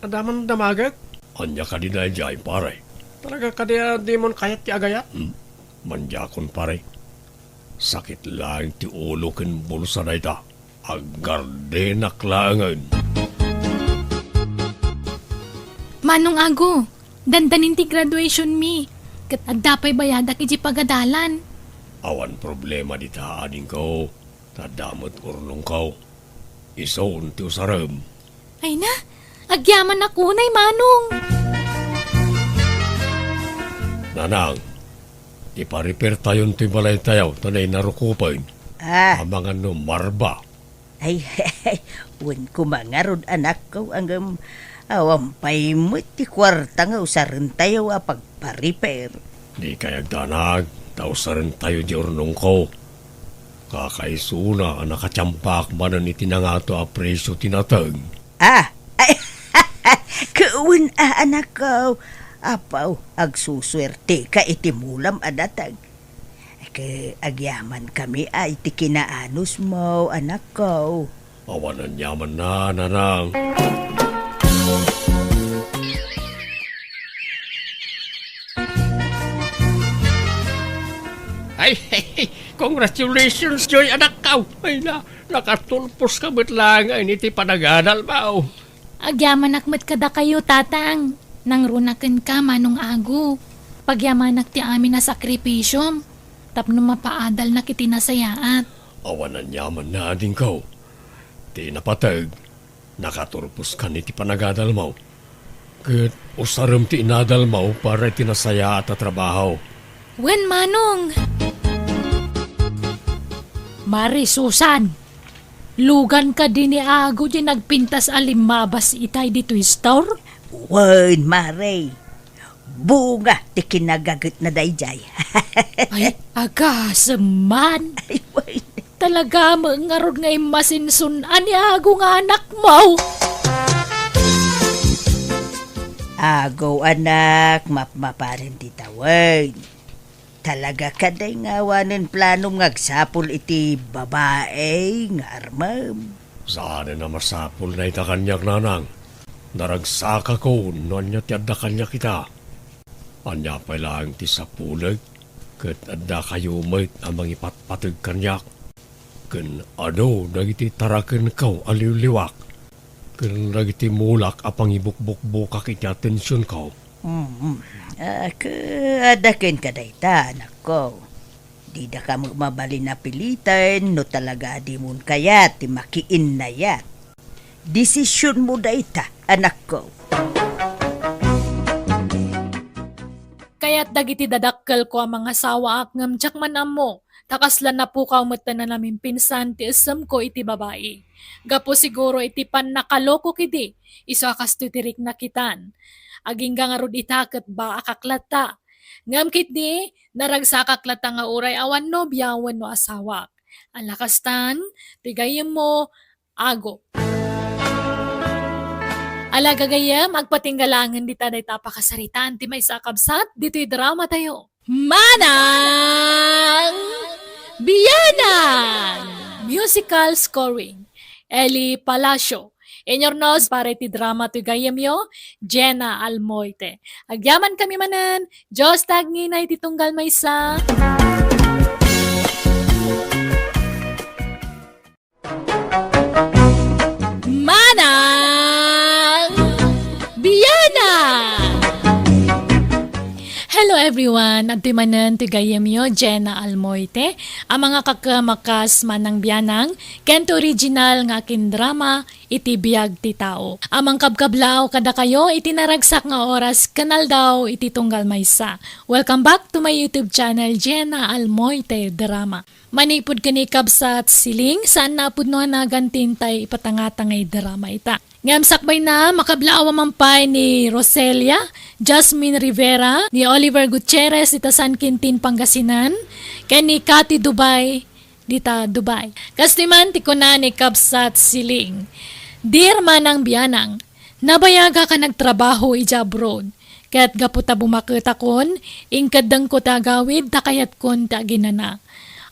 adda man damagek? Ania kadi daydiay, pare? Talaga kadi a dimon kayat ti agayat? Hmm? Mandiakon, pare. Sakit laeng ti ulo ken bulsa dayta. Aggardenak laengen. Manong Ago, dandanin ti graduation mi, ket adda pay bayadak idiay pagadalan. Awan problema dita, adingko, ta adda met urnongko. Isun ti usarem. Ay na, agyamanak unay, Manong. Nanang, ipa-repair tayon toy balaytayo ta nay narukopen. Ah. Amangan no marba. Ay, wen koma ngarud, anakko, ngem awan pay met ti kuarta nga usarentayo a pagpa-repair. Dikay agdanag, ta usarentayo diay urnongko. Kakaisuna a nakatiampak manen iti nangato a presio ti nateng. Ah, ay, wen a, anakko. Apo, agsusuerteka iti mulam a nateng. Ket agyamankami a iti kinaanusmo, anakko. Awan aniamanna, nanang. Ay, congratulations, Joy, anakko. Ay na, nakatulposka met laengen iti panagadalmo. Agyamanak met kadakayo, Tatang. Nangruna kenka, Manong Ago. Pagyamanak ti amin a sakripisiom tapno mapaadalnak iti nasayaat. Awan aniamanna, adingko. Ti napateg, nakaturposkan iti panagadalmo. Ket usarem ti inadalmo para iti nasayaat a trabaho. Wen, Manong. Mari Susan, lugan kadi ni Ago diay nagpintas a limmabas itay ditoy store? Wen, Mari. Bunga ti kinagagetna daydiay. Ay, agasem man. Ay, way. Talaga met ngarud nga immasinsun a ni Ago nga anakmo. Ago, anak, mapmaparen ti tawen. Talaga kadi nga awanen planom nga agsapul iti babai nga armem? Saanen a masapul dayta kaniak, nanang. Naragsakakon no ania ti adda kaniak ita. Ania pay laeng ti sapulek ket addakayo met a mangipatpateg kaniak? Ken adu dagiti tarakenko a liwliwak ken dagiti mulak a pangibukbukbukak iti atensionko? Mm. Ah, ke-, adda kenka dayta, anakko. Didaka met mabalin a piliten no talaga a dimon kayat ti makiinnayat. Desisionmo dayta, anakko. Kayat dagiti dadakkelko a mangasawaak ngem diak man ammo ta kasla napukaw met ta nanaminpinsan ti essemko iti babai. Gapu siguro iti pannakalokok idi, isu a kastoy ti rikna kitan. Agingga ngarud ita ket baakak latta. Ngem ketdi, naragsakak latta nga uray awan nobia wenno asawak. Ala kastan, ti gayyemmo, Ago. Ala gagayyem, agpatingga laengen dita dayta a pakasaritaan ti maysa a kabsat ditoy dramatayo. Manang Bianang! Musical scoring, Eli Palacio. Inyurnos para iti drama toy gayyemyo, Jenna Almoite. Agyamankami manen, Dios ta agngina iti tunggal maysa. Manang Bianang! Hello everyone! Adtoy manen ti gayyemyo, Jenna Almoite, a mangakakamakas Manang Bianang, ken ti original nga akindrama iti biag ti tao. A mangkabkablaaw kadakayo iti naragsak nga oras ken aldaw iti tunggal maysa. Welcome back to my YouTube channel, Jenna Almoite Drama. Manipud ken ni Kabsat Siling, saanna a pudno a nagan ti intay ipatangtangay drama ita. Ngem sakbayna, makablaaw man pay ni Roselia, Jasmine Rivera, ni Oliver Gutierrez dita San Quintin, Pangasinan, ken ni Cathy Dubai dita Dubai. Kastoy man ti kuna ni Kabsat Siling, Dear Manang Bianang, nabayagak a nagtrabaho idiay abroad, ket gapu ta bumaketakon, inkeddengko ti agawid ta kayatkon ti aginana.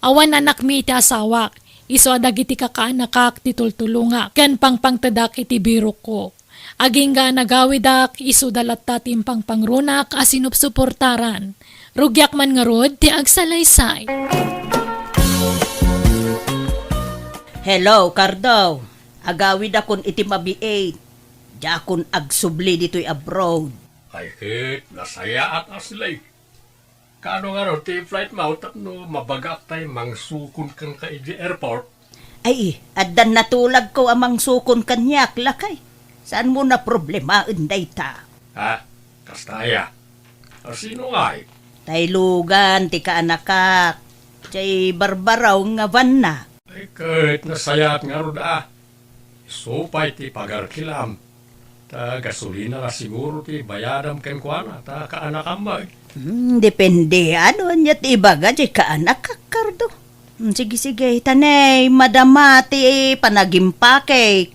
Awan anakmi ti asawak, isu a dagiti kakaanakak ti tultulongak ken pangpangtedak iti birokko. Agingga a nagawidak, isuda latta ti impangpangrunak a sinupsuportaran. Rugiak man ngarud ti agsalaysay. Hello, Cardo. Agawidakon iti mabiit. Diakon agsubli ditoy abroad. Ay ket, nasayaat a Siling. Kaano ngarud ti flight mo tapno mabagak tay mangsukon kenka idiay airport? Ay, addan natulagko a mangsukon kaniak, lakay. Saanmo a problemaen dayta? Ha? Kasta aya? A sino ngay? Tay Logan ti kaanakak. Diay barbaraw nga vanna. Ay, ket nasayaat ngarud a. Isu pay ti pagarkilam. Ta gasolina la siguro ti bayadam kenkuana, ta kaanakam met. Hmm, depende. Ano ania ti ibaga diay kaanak, Cardo? Hmm, sige, sige. Ta ne, madama ti panagimpake.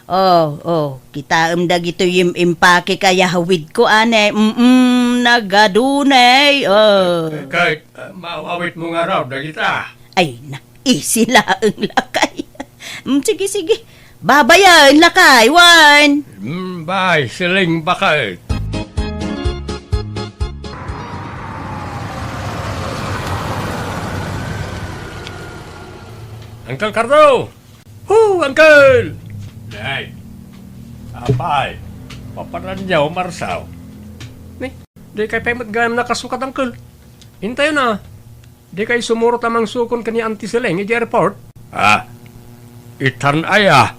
Oh, oh, kitaem dagitoy im-, impake a yahawidko, ane. Mm, nagadunay. Oh. Ket, ah, maawawitmo ngarud dagita. Ay, na, easy laeng, lakay. Mm, sige, sige. Babayaen, lakay, wen. Mm, bye, Siling baket. Uncle Cardo! Hu, Uncle! Nay. Apay, papananyaw, Marsaw. Ni, dikay pay met gayam nakasukat, Uncle. Intayon a. Dikay sumurot a mangsukon ken ni Auntie Seleng idiay airport? Ah, itan aya?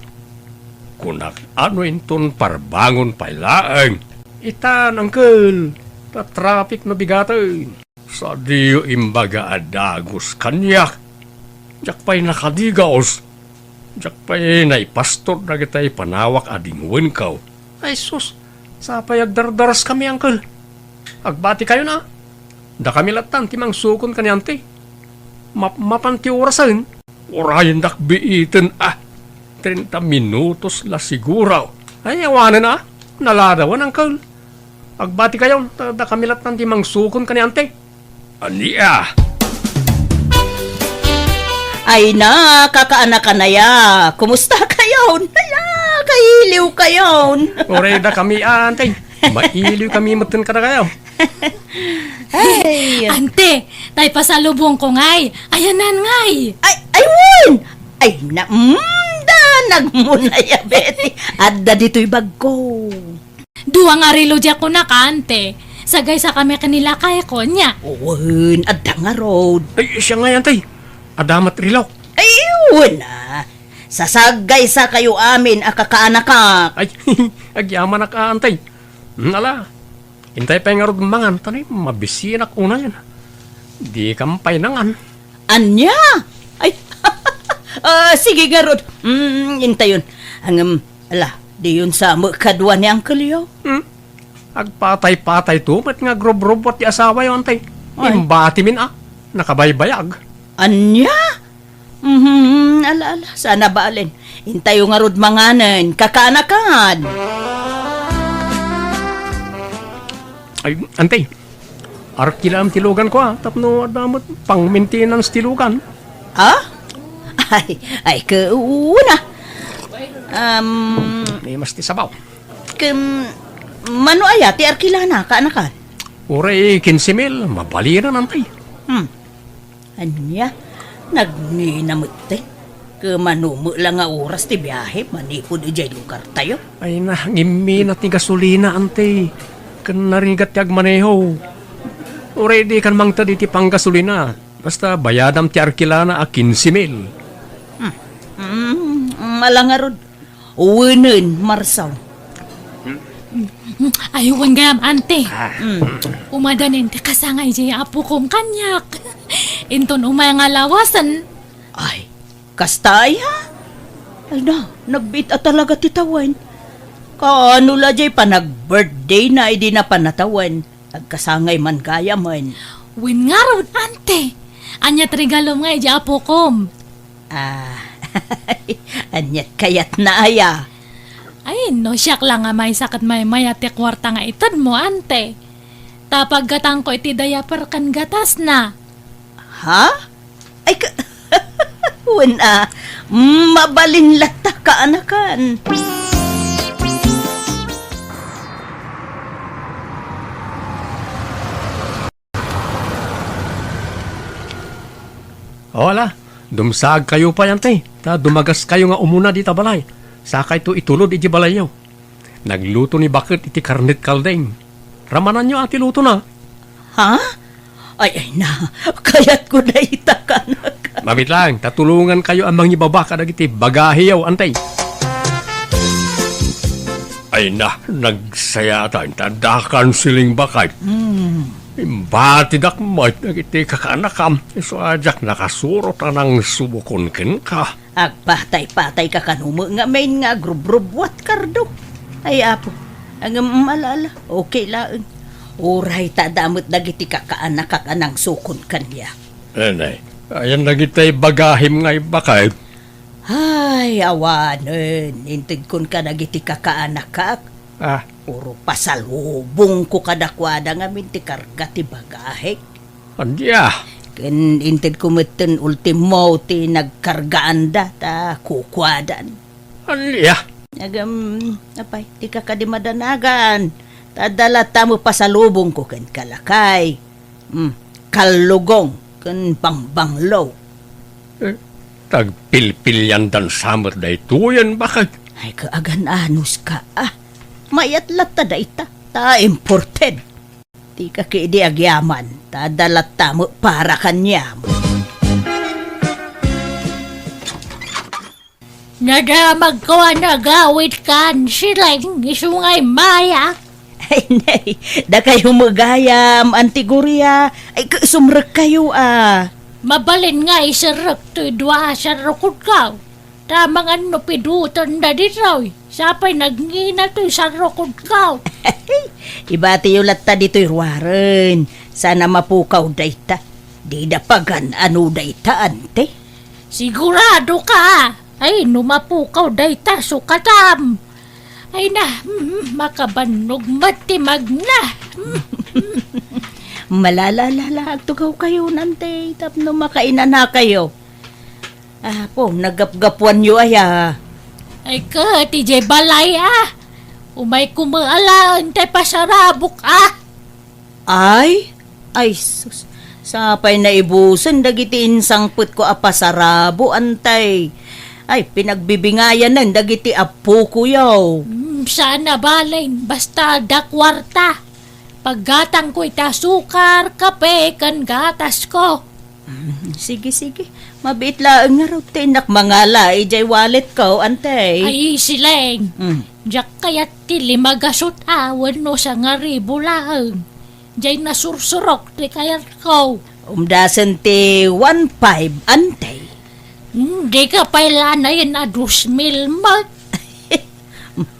Kunak, ano inton parbangon pay laeng? Itan, Uncle, ta traffic no bigaten. Sadiyo imbaga a dagus kaniak. Diak pay nakadigaus. Diak pay naipastor dagitay panawak a dingwenko. Ay sus, sapay agdardaraskami, Uncle. Agbati kayon a. Dakami lattan ti mangsukon kaniante. Map-, mapan ti orasen. Urayendak biiten a. Treinta minutos la siguro. Ay, awanen a. Naladawen, angkel. Agbati kayon, ta dakami lattan ti mangsukon kaniante. Ania? Ay na, kakaanakan aya. Kumusta kayon? Aya, kailiw kayon. Uray dakami, ante. Mailiw kami metten kadakayo. Ay. Ante, tay pasalubongko ngay. Ayanan ngay. Ay, ay, wen! Ay, na, mm, da, nagmunaya, Betty. Adda ditoy bagko. Dua nga relo diak kunaka, ante. Sagaysakami ken ni lakayko, ania? Wen, adda ngarud. Ay, siya ngay, ante. Adda met relo. Ay, wen a. Sasagaysakayo amin a kakaanakak. Ay, agyamanak a, ante. Hmm, ala, intay pay ngarud mangan, ta ni mabisinak unayen. Dikam pay nangan. Ania? Ay, ah, sige ngarud. Mm, intayon. Ngem, ala, diyon sa met kadua ni angkelyo? Hmm? Agpatay-patayto met nga agrubrubbuat ti asawayo, ante. Ay. Imbatimin a, nakabaybayag. Ania? Mhm, ala, ala, saan a balen. Intayo ngarud manganen, kakaanakan. Ay, ante, arkilaam ti luganko a, tapno adda met pang-maintenance ti lugan. Ah? Ay, ay, kauna. Um, May mas ti sabaw. Ken, mano aya ti arkilana, kaanakan? Uray kinse mil, mabalinen, ante. Hmm. Ania? Nagngina metten. Ket mano met la nga oras ti biahe manipud idiay lugartayo? Ay na, ngimmina ti gasolina, ante. Ken narigat ti agmaneho. Uray dikan mangted iti panggasolina. Basta bayadam ti arkilana a kinse mil. Hmm. Hmm, ala ngarud. Wenen, Marsaw. Ay, wen gayam, ante. Ah. Mm. Umadanen ti kasangay diay apokom kaniak. Inton umay nga lawasen. Ay, kasta aya? Ay na, nagbiit a talaga ti tawen. Kaano la diay panag-birthday na idi napan a tawen? Agkasangay man gayamen. Wen ngarud, ante. Ania't regalom nga idiay apokom? Ah, ania't kayatna aya? Ay, no siak la nga maysa ket maymayat ti kuarta nga itedmo, ante. Ta paggatangko iti diaper ken gatasna. Ha? Ay, ka-, wen a, mabalin latta kaanakan. O, ala, dumsaagkayo pay, ante, ta dumagaskayo nga umuna dita balay. Sakayto itulod iti balayyo. Nagluto ni Baket iti karnet kaldeng. Ramananyo a ti lutona. Ha? Ay, ay na, kayatko dayta, kanak. Mabit lang, ta tulongankayo a mangibaba kadagiti bagahiyo, ante. Ay na, nagsayaatan ta dakan siling bakay. Hmm. Imbatidak met dagiti kakaanakam, isu a diak nakasurot a nangsubokon kenka. Agpatay-patayka kano met ngamin nga agrubrubbuat, Kardo. Ay, Apo, ngem ala-ala, okay laeng. Uray ta adda met dagiti kakaanakak a nangsukon kaniak. Anay, ayan dagiti bagahim nga imbakay. Ay, awanen, intedkon kadagiti kakaanakak. Ah. Puro pasalubongko kadakuada ngamin ti karga ti bagahek. Ania? Ken intedko metten ultimo ti nagkargaanda ta kukuadan. Ania? Ngem, apay, dika kadi madanagan. Ta adda latta met pasalubongko kenka, lakay. Hmm, kallugong ken bangbanglo. Eh, tagpilpiliandan sa met daytoyen, bakay? Ay, kaagan-anuska, ah. Mayat latta dayta, ta imported. Dika ketdi agyaman, ta adda latta met para kaniam. Nadamagko a nagawidkan, siring, isu nga immayak. Ay, nay, dakayo met gayam, Auntie Gloria. Ay, ka-, sumrekkayo, a. Mabalin nga iserrek toy dua a serrukudkaw. Ta mangan no pidutenda ditoy, sapay nagngina toy sarrukod ko. Ibatiyo latta ditoy ruaren. Saan a mapukaw dayta. Dida pagan-ano dayta, ante? Sigurado ka? Ay, no mapukaw dayta, sukatam. Ay na, mm, makabannog met ti magna. Malalalala, agtugaw kayo, nante, tapno makainanakayo. Apo, naggapgapuanyo aya. Ay ket, idiay balay, a. Umay koma alaen tay pasarabok, a. Ay, ay sus, sapay naibusen dagiti insangpetko a pasarabo, antay. Ay, pinagbibingayanen dagiti appokoyo. Mm, saan a balen, basta adda kuarta. Paggatangko iti asukar, kape, ken gatasko. Mm, sige, sige. Mabiit laeng ngarud ti innak mangala idiay walletko, ante. Ay, Sileng. Mm. Diak kayat ti lima gasut a wenno sangaribu laeng. Diay nasursurok ti kayatko. Umdasen ti one five, ante. Hmm, dika pay lanayen a dos mil met.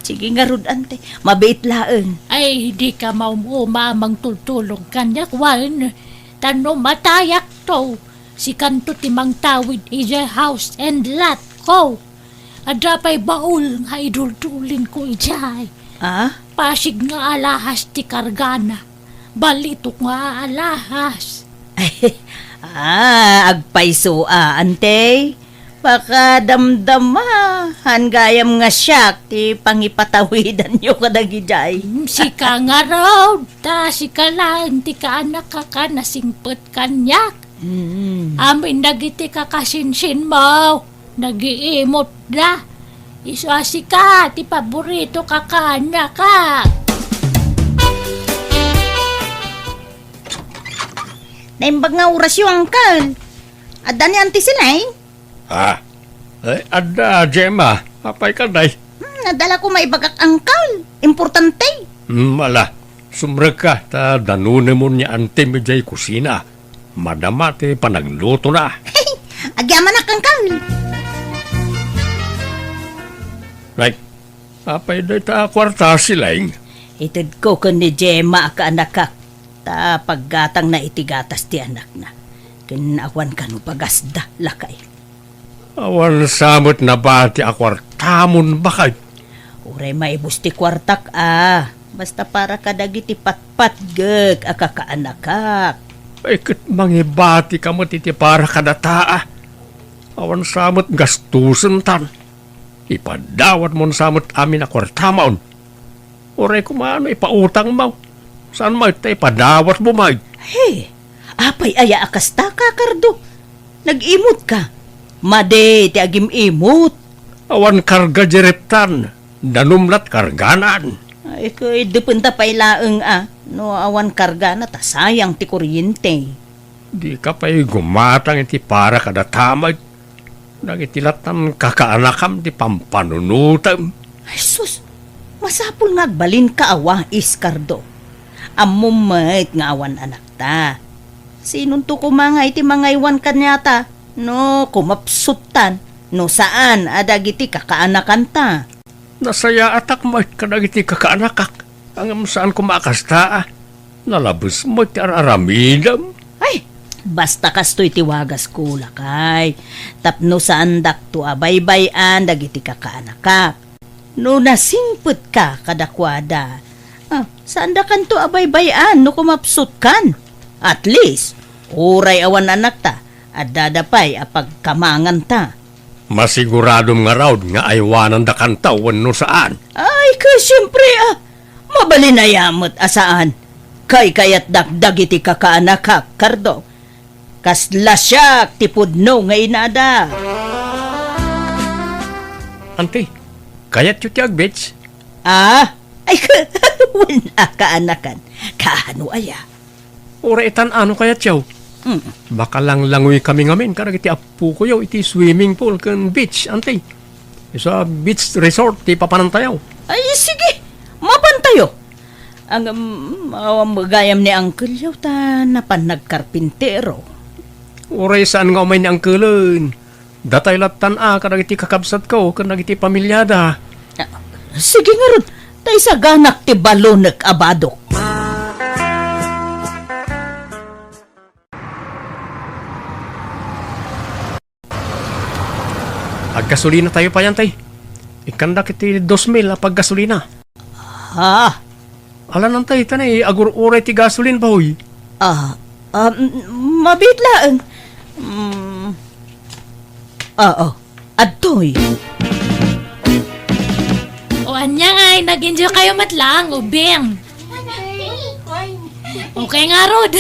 Sige ngarud, ante. Mabiit laeng. Ay, dika maum-uma a mangtultulong kaniak wen. Ta no matayakto, sikanto ti mangtawid idiay house and lot ko. Adda pay baul nga iduldulinko idiay. Ah? Pasig nga alahas ti kargana. Balitok nga alahas. Ah, agpayso a, ante. Pakadamdama, han gayam nga siak ti pangipatawidanyo kadagidiay. Mm, sika ngarud, ta sika laeng ti kaanakak a nasingpet kaniak. Mm. Amin dagiti kakasinsinmo, nagiimutda. Isu a sika ti paborito kakaanakak. Naimbag nga orasyo, Uncle. Adda ni Auntie Sileng? Ah, eh, adda, Gemma. Apay ka, day? Hmm, adda la ko maibagak, Uncle. Importante. Hmm, ala, sumrekka, ta danunemon ni Auntie idiay kusina. Madama ti panaglutona. Agyamanak, Uncle. Nay, apay dayta a kuarta, Sileng? Itedko ken ni Gemma a kaanakak, ta paggatangna iti gatas ti anakna. Ken awan kano pagasda, lakay. Awan sa met nabati a kuartamon, baket. Uray maibus ti kuartak a, basta para kadagiti patpatgek a kakaanakak. Ay, ket mangibatika met iti para kadata a. Awan sa met gastusentan. Ipadawatmon sa met amin a kuartamon. Uray koma no ipautangmo. Saan met ta ipadawatmo met? He, apay aya a kasta, Kakardo? Nag-imutka? Madi ti agim-imut. Awan karga di reptan. Danum lat karganan. Ay, ket dependa pay laeng a no awan kargana ta sayang ti kuryente. Dika pay gumatang iti para kadata met. Dagiti lattan kakaanakam ti pampanunotem. Ay, sus! Masapul nga agbalinka a wais, Kardo. Ammom met nga awan anakta. Sinonto koma nga iti mangaywan kaniata no kumapsuttan, no saan a dagiti kakaanakanta? Nasayaatak met kadagiti kakaanakak, ngem saan koma a kasta a. Nalabes met ti ar-aramidem. Ay, basta kastoy ti wagasko, lakay. Tapno saandakto a baybay-an dagiti kakaanakak. No nasingpetka kadakuada, ah, saandakanto a baybay-an no kumapsutkan. At least, uray awan anakta, addada pay a pagkamanganta. Masiguradom ngarud nga aywanandakanta wenno saan? Ay, ket siempre, ah, mabalin aya met a saan. Kaykayatdak dagiti kakaanakak, Kardo. Kasla siak ti pudno nga inada. Auntie, kayatyo ti ag-beach? Ah? Ay, wen a kaanakan. Kaano aya? Uray tan-aw no kayatyo. Mm. Makalanglangoy kami ngamin kadagiti appokoyo iti swimming pool ken beach, Auntie. Isu a beach resort ti papanantayo. Ay, sige. Mapantayo. Ngem, awan met gayam ni uncle-yo ta napan nagkarpintero. Uray saan nga umay ni uncle-en. Datay lattan a kadagiti kakabsatko ken dagiti pamiliada. Ah, sige ngarud, ta isaganak ti balonek a badok. Aggasolina tayo pay, Ante. Ikkandak iti dos mil a paggasolina. Ha? Alan, Ante, ta nay agur-uray ti gasolin, bahoy. Ah, ah, m-, mabit laeng. Mm. Oo, adtoy. O ania ngay, nag-enjoy kayo met laeng, ubing? Okay ngarud.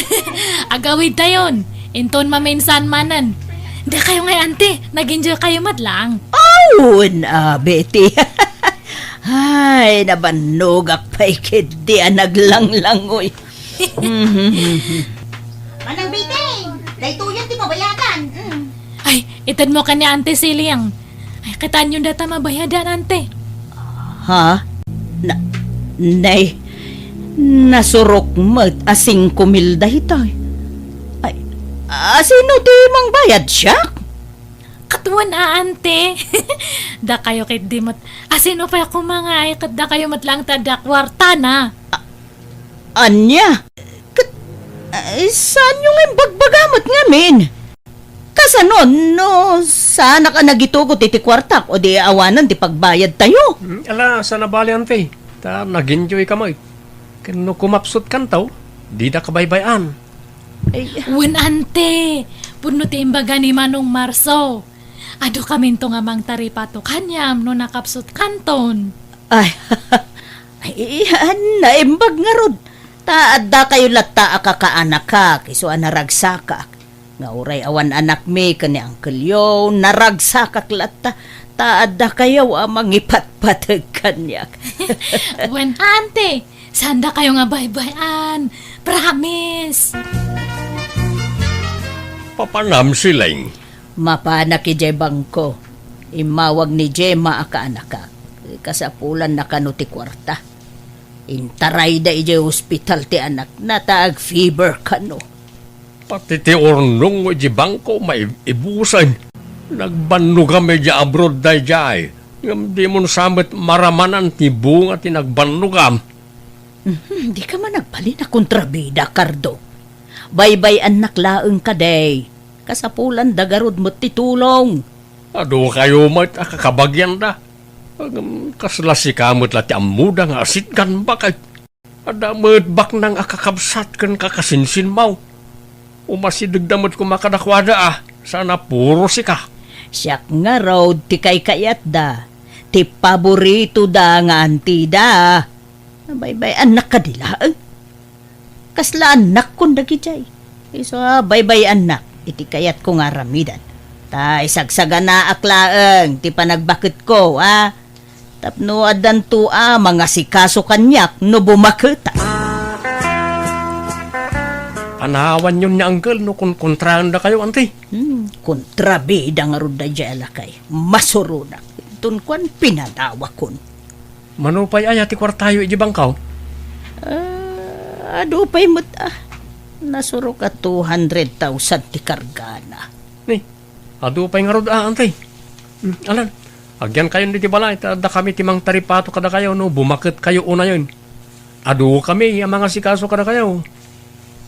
Agawid tayon. Inton maminsan manen. Dakayo ngay, Ante, nag-enjoy kayo met laeng. Awan a, Betty. Ay, nabannogak pay ketdi a naglanglangoy. Manang Betty, daytoyen ti mabayadan. Mm. Ay, itedmo ken ni Ante Siling. Ay, kitaenyon data mabayadan, Ante. Ha? Na, nay, nasurok met a singko mil daytoy. Ay, a, sino ti mangbayad, siak? Ket wen a, Ante. Dakayo ketdi met. A, sino pay a kumangay, ket dakayo met laeng ti adda kuartana. Ania? Ket, ay, saanyo nga imbagbaga met ngamin? Kasano, no, saanak a nagitugot iti kuartak, o di awanen ti pagbayad tayo? Hmm, ala, saan a bale, Ante. Ta nag-enjoy ka met. Ken no kumapsut kanto, dida kabaybay-an. Ay. Wen, Ante, pudno ti imbaga ni Manong Marso. Adu kaminto nga mangtaripato kaniam no nakapsut kanton. Ay, ay, naimbag ngarud. Ta adda kayo latta a kakaanakak, isu a naragsakak. Nga uray awan anakmi ken ni Uncle-yo, naragsakak latta. Ta adda kayo a mangipatpateg kaniak. Wen, Ante, saan dakayo nga baybay-an. Promise. Papanam, Siling. Mapanak idiay bangko. Immawag ni Gemma a kaanakak. Kasapulanna kano ti kuarta. Intarayda idiay ospital ti anakna ta ag-fever kano. Pati ti urnong idiay bangko maibusen. Nagbannogam idiay abroad daydiay. Ngem dimon sa met maramanan ti bunga ti nagbannogam. Mhm, dika man agbalin a kontrabida, Cardo. Baybay-annak laeng kadi. Kasapulanda garud met ti tulong. Adu kayo met a kakabagianda. Ngem kasla sika met la ti ammoda nga asitgan, baket. Adda met baknang a kakabsat ken kakasinsinmaw. Umasidegda met koma kadakuada a, saan a puro sika. Siak ngarud ti kaykayatda, ti paboritoda nga antida. Baybay-annak kadi laeng. Kasla annakkon dagidiay. Isu a baybay-annak iti kayatko nga aramidan. Ta isagsaganaak laeng ti panagbaketko, a. Tapno addanto a mangasikaso kaniak no bumaketak. Panawanyon ni Uncle no konkontraendakayo, Ante. Hmm, kontrabida ngarud daydiay a lakay. Masuronak. Inton kuan, pinanawakon. Mano pay aya ti kuartayo iti bangko? Ah, adu pay met, ah. Nasurok a two hundred thousand ti kargana. Ni, adu pay ngarud a, Ante. Hmm, alan, agyankayon ditoy balay, ta adda kami ti mangtaripato kadakayo no bumaketkayo unayen. Adu kami a mangasikaso kadakayo.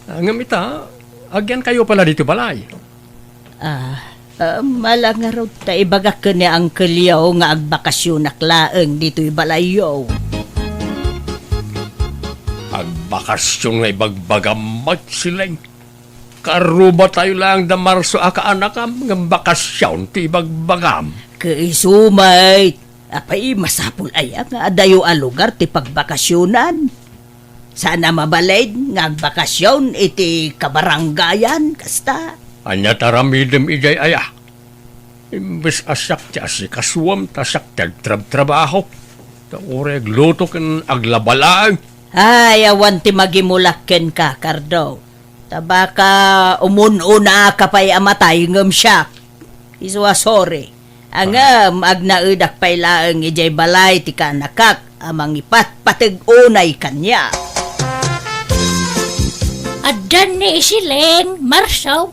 Ah, ngem ita, agyankayo pay la ditoy balay. Ah, ah, mala ngarud ta ibagak ken ni Uncle-yo nga agbakasyonak laeng ditoy balayyo. Agbakasyon nga ibagbagam met, Siling. Karrubatayo laeng da Marso a kaanakam, ngem bakasyon ti ibagbagam. Ket isu met, apay, masapul aya nga adayo a lugar ti pagbakasyonan? Saan a mabalin nga agbakasyon iti kabarangayan, kasta? Ania ti aramidem idiay aya? Imbes a siak ti asikasuem, ta siak ti agtrabtrabaho. Ta uray agluto ken aglaba laeng. Ay, awan ti magimulak kenka, Cardo. Ta baka umun-unaka pay a matay ngem siak. Isu a sorry. Ngem agnaedak pay laeng idiay balay ti kaanakak a mangipatpateg unay kaniak. Addan ni Siling, Marso.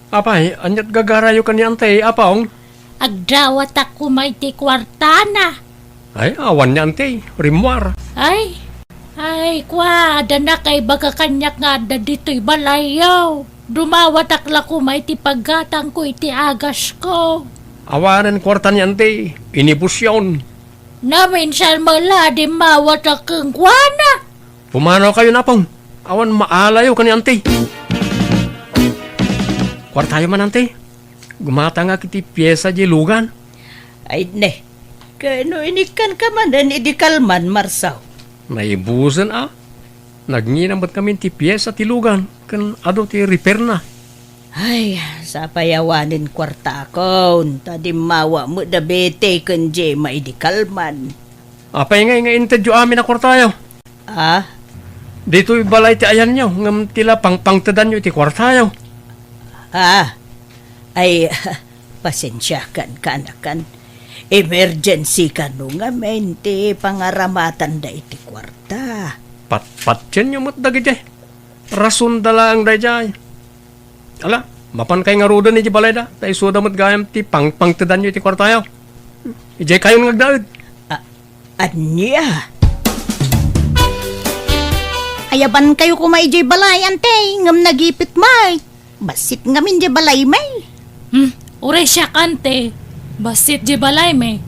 Apay, aniat gagarayo ken ni Ante, Apong? Agdawatak koma iti kuartana. Ay, awan ni Auntie, rimmuar. Ay, ay, kua, adda nakaibaga kaniak nga adda ditoy balayyo. Dumawatak la koma iti paggatangko iti agasko. Awanen kuarta ni Auntie, inibusyon. Naminsan met la a dimmawatak kenkuana. Pumanawkayo, Apong. Awan maalayo ken ni Auntie. Kuartayo man, Auntie. Gumatangak iti piesa diay lugan. Ay ne, ken no inikkanka manen idi kalman, Marsaw? Naibusen a. Nagnginam met ngamin ti piesa ti lugan ken adu ti repairna. Ay, sapay awanen kuartakon, ta dimmawa met da Betty ken Gemma idi kalman. Apay ngay nga intedyo amin a kuartayo? Ah? Ditoy balay ti ayanyo, ngem ti la pangpangtedanyo iti kuartayo. Ah, ay, pasensiakan, kaanakan. Emergency kano ngamin ti pangaramatanda iti kuarta. Patpatienyo met dagiti. Rasonda laeng daydiay. Ala, mapankay ngaruden idiay balayda, ta isuda met gayam ti pangpangtedanyo iti kuartayo. Idiay kayon nga agnaed. A-, ania? Ayabankayo koma idiay balay, Auntie, ngem nagipit met. Bassit ngamin idiay balaymi. Hmm, uray siak, Auntie. Bassit idiay balaymi.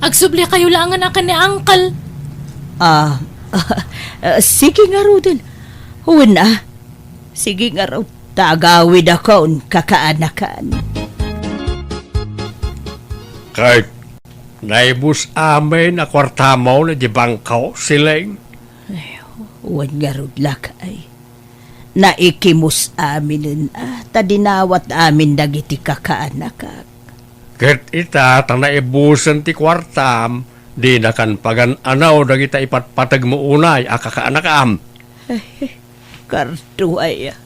Agsublikayo laengen a ken ni Uncle. Ah, ah, sige ngaruden. Wen a. Sige ngarud, ta agawidakon kakaanakan. Ket naibus amin a kuartamo idiay bangko, Siling? Ay, wen ngarud, lakay. Naikimus aminen a, ta dinawat amin dagiti kakaanakak. Ket ita, ta naibusen ti kuartam, dinakan pagan-anaw dagita ipatpategmo unay a kakaanakam. Ay, Kardo aya.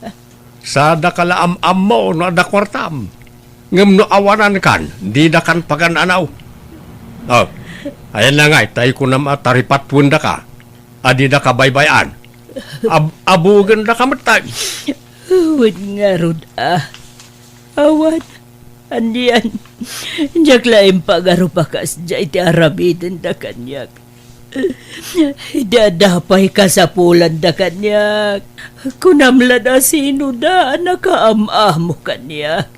Sadaka la am-ammo no adda kuartam. Ngem no awanankan, didakan pagan-anaw. Oh, ayan na ngay, ta ikunam a taripatwendaka. A didaka baybay-an. Ab-, abugendaka met tay. Wen ngarud a. Awan. Anian, diak la impagarup a kasdiay ti aramidenda kaniak. Idi adda pay kasapulanda kaniak, kunam la a sinoda a nakaam-amo kaniak.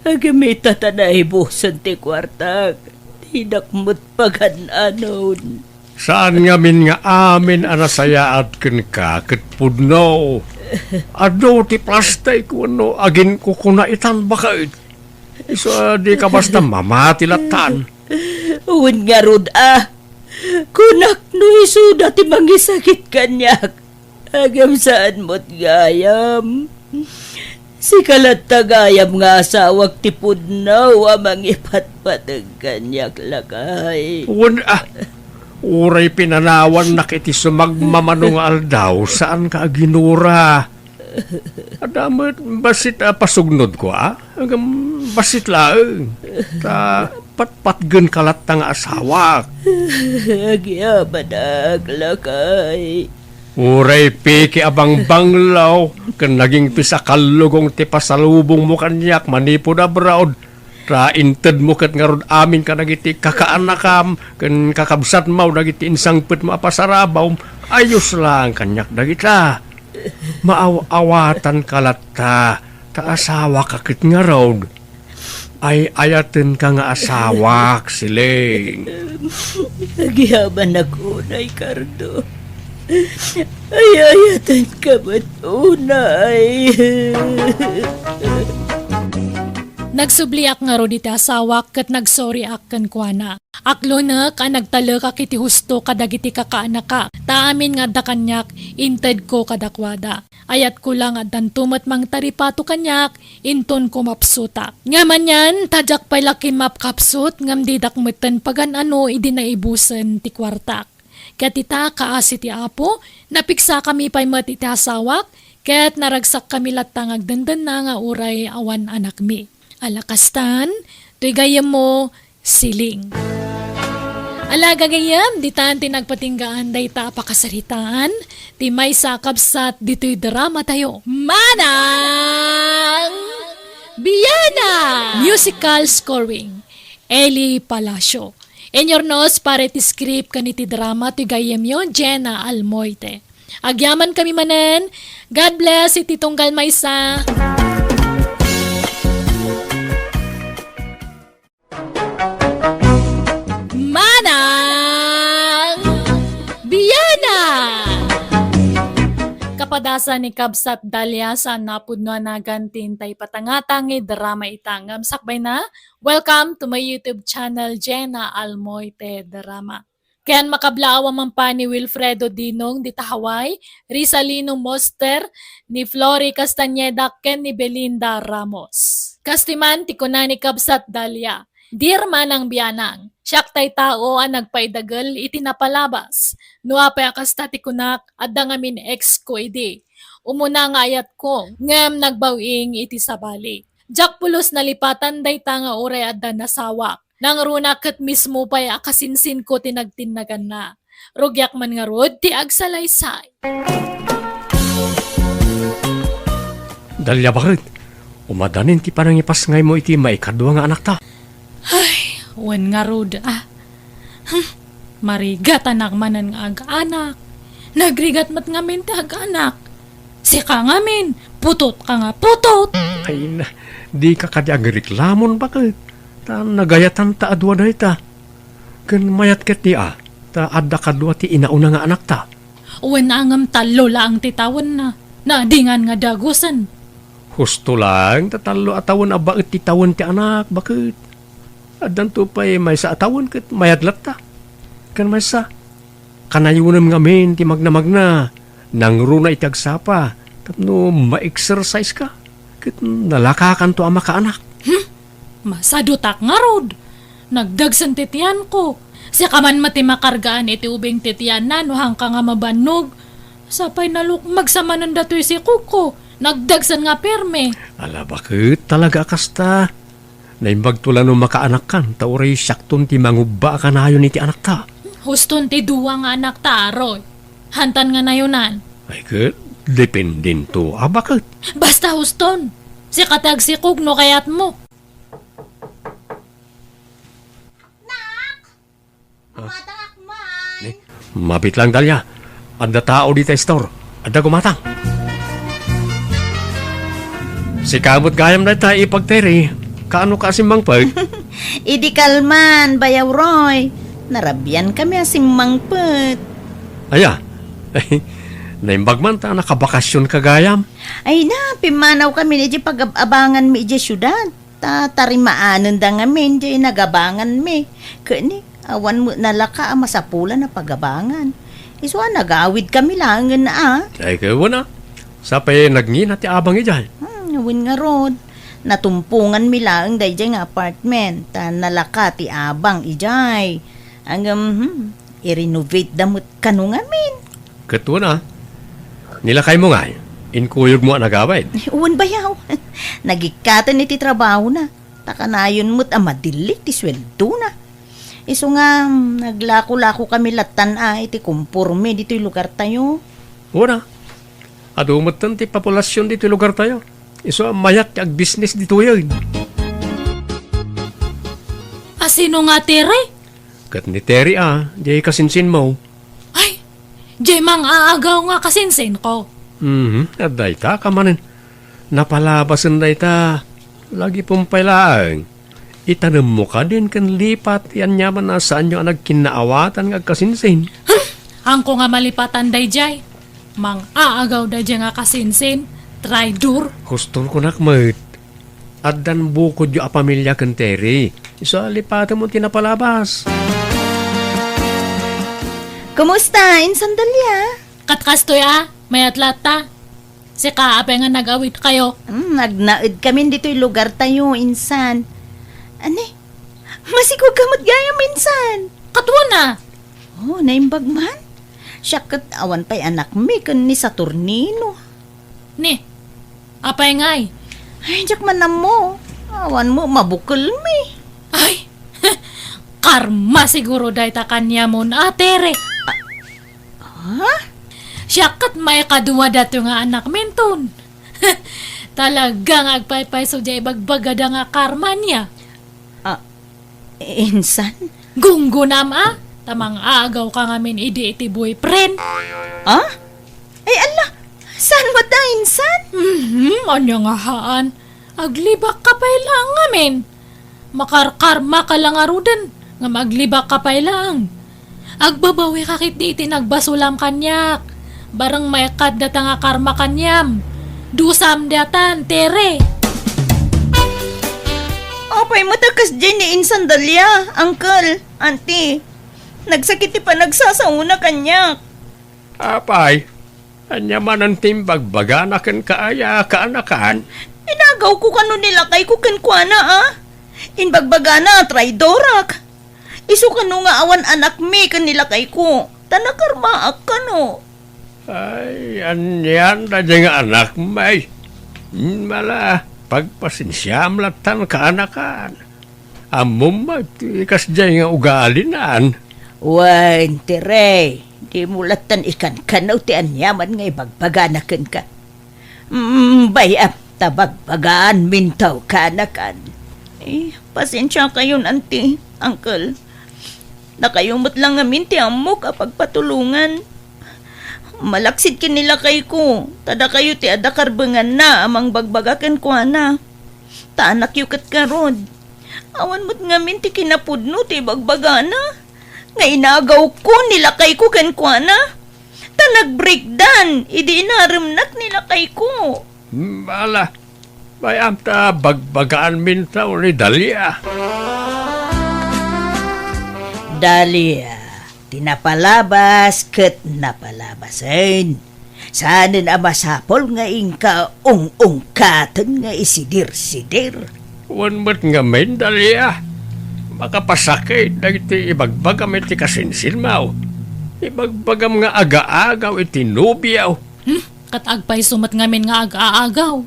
Ngem ita ta naibusen ti kuartak, dinak met pagan-anon. Saan ngamin nga amin a nasayaat kenka ket pudno. Adu ti plastik wenno aginkukuna itan baket. Isu a dika basta mamati lattan. Wen ngarud a, kunak no isuda ti mangisakit kaniak. Ngem saan met gayam. Sika latta gayam nga asawak ti pudno a mangipatpateg kaniak, lakay. Wen a, uray pinanawannak iti sumagmamano nga aldaw, saanka a ginura. Adda met bassit a pasugnodko a? Ngem bassit laeng. Ta patpatgenka latta nga asawak. Agyamanak, lakay. Uray piki a bangbanglo ken nagingpis a kallugong ti pasalubongmo kaniak manipud abroad, ta intedmo ket ngarud amin kadagiti kakaanakam ken kakabsatmo dagiti insangpetmo a pasarabawm, ayos laeng kaniak dagita. Maaw-awatanka latta, ta asawaka ket ngarud. Ay-ayatenka nga asawak, Siling. Agyamanak unay, Cardo. Ay-ayatenka met unay. Nagsubliak ngarud iti asawak ket nagsorryak kenkuana. Aklonek a nagtalekak iti husto kadagiti kakaanaka, ta amin nga adda kaniak, intedko kadakuada. Ayatko la nga addanto met mangtaripato kaniak, inton kumapsutak. Ngem anian, ta diak pay la kimmapkapsut, ngem didak metten pagan-ano idi naibusen ti kuartak. Ket ita, kaasi ti Apo, napigsakami pay met iti asawak, ket naragsakkami latta nga agdendenna nga uray awan anakmi. Ala kastan, toy gayyemmo, Siling. Ala, gagayyem, ditan ti nagpatinggaan dayta a pakasaritaan, ti maysa a kabsat ditoy drama tayo. Manang Biana! Musical scoring. Eli Palacio. Inyurnos para iti script ken iti drama ti gayyemyo, Jenna Almoite. Agyamankami manen. God bless iti tunggal maysa. Manang Biana! Kapadasan ni Kabsat Dalia, saan napudno a nagan ti intay patangatang nga drama ita ngem sakbayna. Welcome to my YouTube channel, Jenna Almoite Drama. Ken makablaaw a mangpan ni Wilfredo Dinong dita Hawaii, Rizalino Moster, ni Flory Castañeda, ken ni Belinda Ramos. Kastoy man ti kuna ni Kabsat Dalia, "Dear Manang Bianang, siak tay tao a nagpaidagel iti napalabas. No apay a kasta ti kunak, adda ngamin ex ko idi. Umuna nga ayatko, ngem nagbaw-ing iti sabali. Diak pulos nalipatan dayta nga uray adda nasawak. Nangruna ket mismo pay a kasinsinko ti nagtinnaganna. Rugiak man ngarud ti agsalaysay." Dalia, baket, umadanin ti panangipasngaymo iti maikadua nga anakta? Ay, wen ngarud, ah. Hmm, marigatanak manen nga ag-anak. Nagrigat met ngamin ti ag-anak. Sika ngamin, putot ka nga putot. Ay na, dika kadi agreklamon, baket. Ta nagayatan ta a dua dayta. Ken mayat ketdi a, ta adda kadua ti inauna nga anakta. Wen a ngem tallo laeng ti tawenna. Nadingan nga dagusen. Husto laeng ta tallo a tawen a baet ti tawen ti anak, baket. Addanto pay maysa a tawen ket mayat latta. Ken maysa, kanayonem ngamin ti magnamagna, nangruna iti agsapa, tapno ma-exercise ka, ket nalakakanto a makaanak. Hmm? Masadutak ngarud. Nagdagsen ti tianko. Sika man met ti makargaan iti ubing ti tianna no haanka nga mabannog. Sapay nalukmeg sa manen datoy sikogko. Nagdagsen nga perme. Ala, baket talaga a kasta. Naimbagto la no makaanakkan, ta uray siakton ti mangubba a kanayon iti anakta. Huston ti dua nga anakta, Aroy. Hantan nga nayonan. Ay, ket, dependento a baket. Basta huston. Sika ti agsikog no kayatmo. Nak! Ah. Gumatangak man. Ni, mabit lang, Dalia. Adda tao dita store. Adda gumatang. Sika met gayam dayta, ipag Terry. Kaano ka a simmangpet? Idi kalman, Bayaw Roy. Narabian kami a simmangpet. Aya? Naimbag man ta nakabakasyon ka gayam. Ay na, pimmanaw kami idiay pagab-abangan mi idiay siudad. Ta tarimaanenda ngamin diay nagabanganmi. Ket ni, awan met nalaka a masapulan a pagabangan. Isu a nagawidkami laengen a. Ay, ket wen a. Sapay nagngina ti abang idiay. Hmm, wen ngarud. Natumponganmi laeng daydiay nga apartment. Ta nalaka ti abang idiay. Ngem, hmm, i-renovate da met kano ngamin. Ket wen a, nilakaymo ngay, inkuyogmo a nagawid. Wen, Bayaw. Nagikkaten iti trabahona. Ta kanayon met a madillit ti sueldona. Isu nga, mm, naglako-lako kami lattan a iti komporme ditoy lugartayo. Wen a, adu metten ti populasion ditoy lugartayo. Isu a mayat ti agbisnes ditoyen. A sino nga, Terry? Ket ni Terry a, diay kasinsinmo. Ay, diay mang-aagaw nga kasinsinko. Mhm, adda ita ka manen. Napalabasen dayta. Lagipem pay laeng. Itanemmo kadin ken lipat ti aniaman a saanyo a nagkinnaawatan nga agkasinsin. Hmm, haanko nga malipatan daydiay. Mang-aagaw daydiay nga kasinsin, traidor. Huston kunak met. Addan bukodyo a pamilia ken Terry. Isu a lipatemmo ti napalabas. Kumusta, insan Dalia? Ket kastoy a, mayat latta. Sika, apay nga nagawidkayo? Hmm, nagnaedkamin ditoy lugartayo, insan. Ani? Masikog ka met gayam, insan. Ket wen a. Oh, naimbag man. Siak ket awan pay anakmi ken ni Saturnino. Ni, apay ngay? Ay, diak man ammo. Awan met mabukelmi. Ay, karma siguro dayta kaniamon, a, Terry. Ha? Siak ket maikadua daytoy nga anakminton. Talaga nga agpaypayso diay ibagbagada nga karma nia. Ah, Insan? Gunggonam a, ta mang-aagawka ngamin idi iti boyfriend. Ah? Ay, ala, saan met a insan? Mhm, ania nga haan? Aglibakka pay laeng ngamin. Makarkarmaka la ngaruden, ngem aglibakka pay laeng. Agbabawika ketdi iti nagbasolam kaniak. Bareng maikkat data nga karma kaniam. Dusam diatan, Tere. Apay met a kasdiay ni Insan Dalia, Uncle, Auntie? Nagsakit ti panagsasaona kaniak. Apay, ania manen ti imbagbagana kenka aya, kaanakan? Inagawko kano ni lakayko kenkuana, a? Imbagbagana a traidorak. Isu kano nga awan anakmi ken ni lakayko, ta nakarmaak kano. Ay, anian daydiay nga anakmi? Hmm, ala, pagpasensiam lattan, kaanakan. Ammom met ti kasdiay nga ugalinan. Wen, Tere, dimo lattan ikankanaw ti aniaman nga ibagbagana kenka. Mm, bay-am ta bagbagaanminto, kaanakan. Eh, pasensiakayon, Auntie, Uncle. Dakayo met la ngamin ti ammok a pagpatulongan. Malaksid ken ni lakayko, ta dakayo ti adda karbenganna a mangbagbaga kenkuana. Ta anakyo ket ngarud. Awan met ngamin ti kinapudno ti ibagbagana nga inagawko ni lakayko kenkuana. Ta nagbreakdan idi inaremnak ni lakayko. Hmm, ala, bay-am ta bagbagaanminto ni Dalia. Dalia, ti napalabas ket napalabasen. Saanen a masapul nga inka ung-ungkaten nga isidir-sidir. Wen met ngamin, Dalia. Makapasakit dagiti ibagbagam iti kasinsinmo. Ibagbagam nga agaagaw iti nobiom. Hmm? Ket agpayso met ngamin nga ag-aagaw?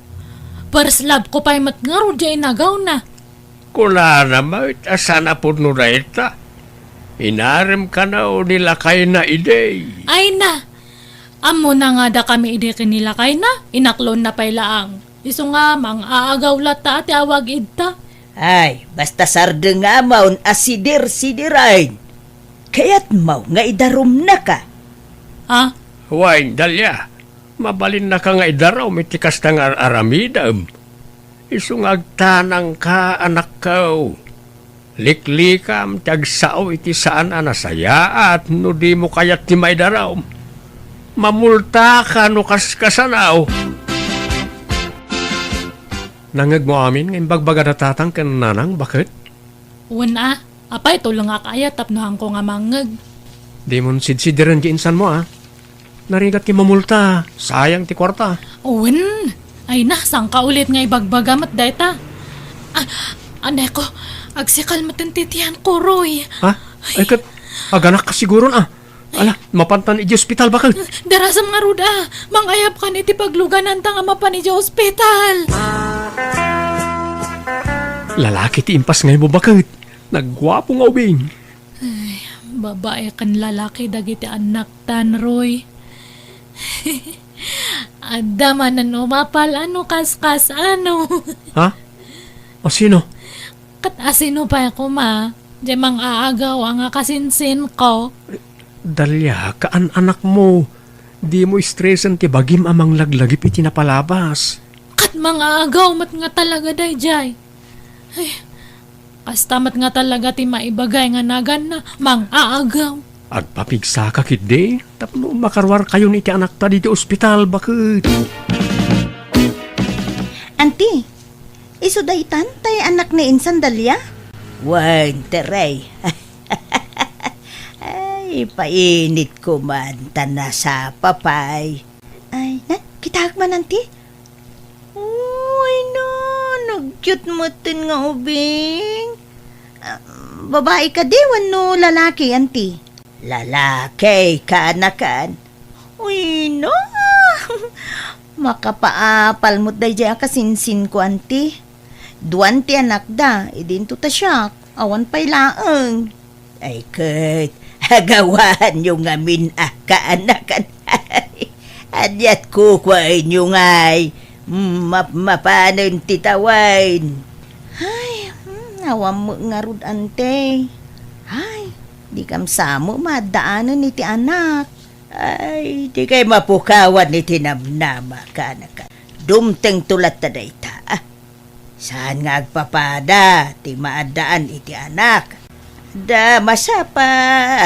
First love ko pay met ngarud diay inagawna. Kunana met a saan a pudno dayta. Inarem kano ni lakayna idi. Ay na! Ammona nga dakami idi ken ni lakayna, inaklonna pay laeng. Isu nga, mang-aagaw latta ti awag idta. Ay, basta sardengam a sidir-sidiren. Kayatmo nga idarumnaka? Ha? Wen, Dalia, mabalinnaka nga idarum iti kasta nga ar-aramidem. Isu nga agtanangka, anakko. Liklikam ti agsao iti saan a nasayaat no dimo kayat ti maidarum. Mamultaka no kaskasano. Nangngegmo amin nga imbagbagada tatang ken nanang, baket? Wen a, apay tulongak aya tapno haanko nga mangngeg? Dimon sidsidiren ti insanmo a. Narigat ti mamulta, sayang ti kuarta. Wen, ay na, sangka ulit nga ibagbaga met dayta. Ah, aneko, agsikal met ti tiyanko, Roy. Ha? Ay, ket aganakka siguron a. Ala, mapantan iti ospital, baket. Darasam ngarud a, mangayabkan iti paglugananta nga mapan iti ospital. Lalaki ti impas nga imo, baket. Nagguapo nga ubing. Ay, babae ken lalaki dagiti annaktan, Roy. Adda manen umapal a no kaskas-ano. Ha? Asino? Ket asino pay koma, diay mang-aagaw a nga kasinsinko? Dalia, kaan-anakmo, dimo istresen ti bagim a manglaglagip iti napalabas. Ket mang-aagaw met nga talaga daydiay. Ay, kasta met nga talaga ti maibagay nga naganna, mang-aagaw. Agpapigsaka ketdi tapno makaruarkayon iti anakta ditoy ospital, baket. Anti, isu daytan tay anak ni Insan Dalia? Wen, Tere. Ay, painit ko man, ta nasapa pay. Ay, na, kitaek man, Anti. Uy, na, nag-cute metten nga ubing. Ah, babae kadi wenno lalaki, Anti? Lalaki, kaanakan. Uy, na. Makapaapal met daydiay a kasinsinko, Anti. Duan ti anakda, idinto ta siak, awan pay laeng. Ay ket, agawaanyo ngamin a kaanakan. Ania't kukuaenyo ngay, map-, mapanen ti tawen. Ay, hmm, Awan met ngarud, ante. Ay, dikam sa met maaddaanen iti anak. Ay, dikay mapukawan iti namnama, kanak. Dumtengto latta dayta, ah. Saan nga agpapada ti maaddaan iti anak? Adda masapa,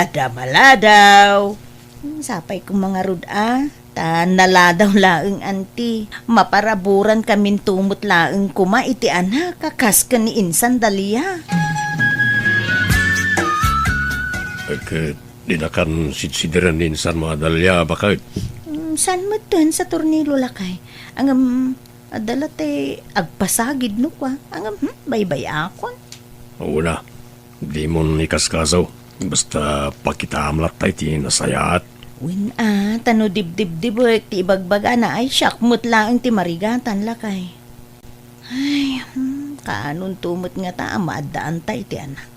adda maladaw. Hmm, sapay koma ngarud, ah. Ta naladaw laeng, anti. Maparaburan kaminto met laeng koma iti anak a kas ken ni insan Dalia. Ket dinakan sidsidiren ni insan mo a Dalia, baket? Mm, saan metten sa tornilo, lakay? Ngem, adda la ti agpasagid no kua. Ngem, hmm, baybay-akon. Una, dimon ikaskaso. Basta pakitaam latta iti nasayaat. Wen a, ta no dibdibdibek ti ibagbagana ay siak met laeng ti marigatan, lakay. Ay, hmm, kaanonto met ngata a maaddaanta iti anak?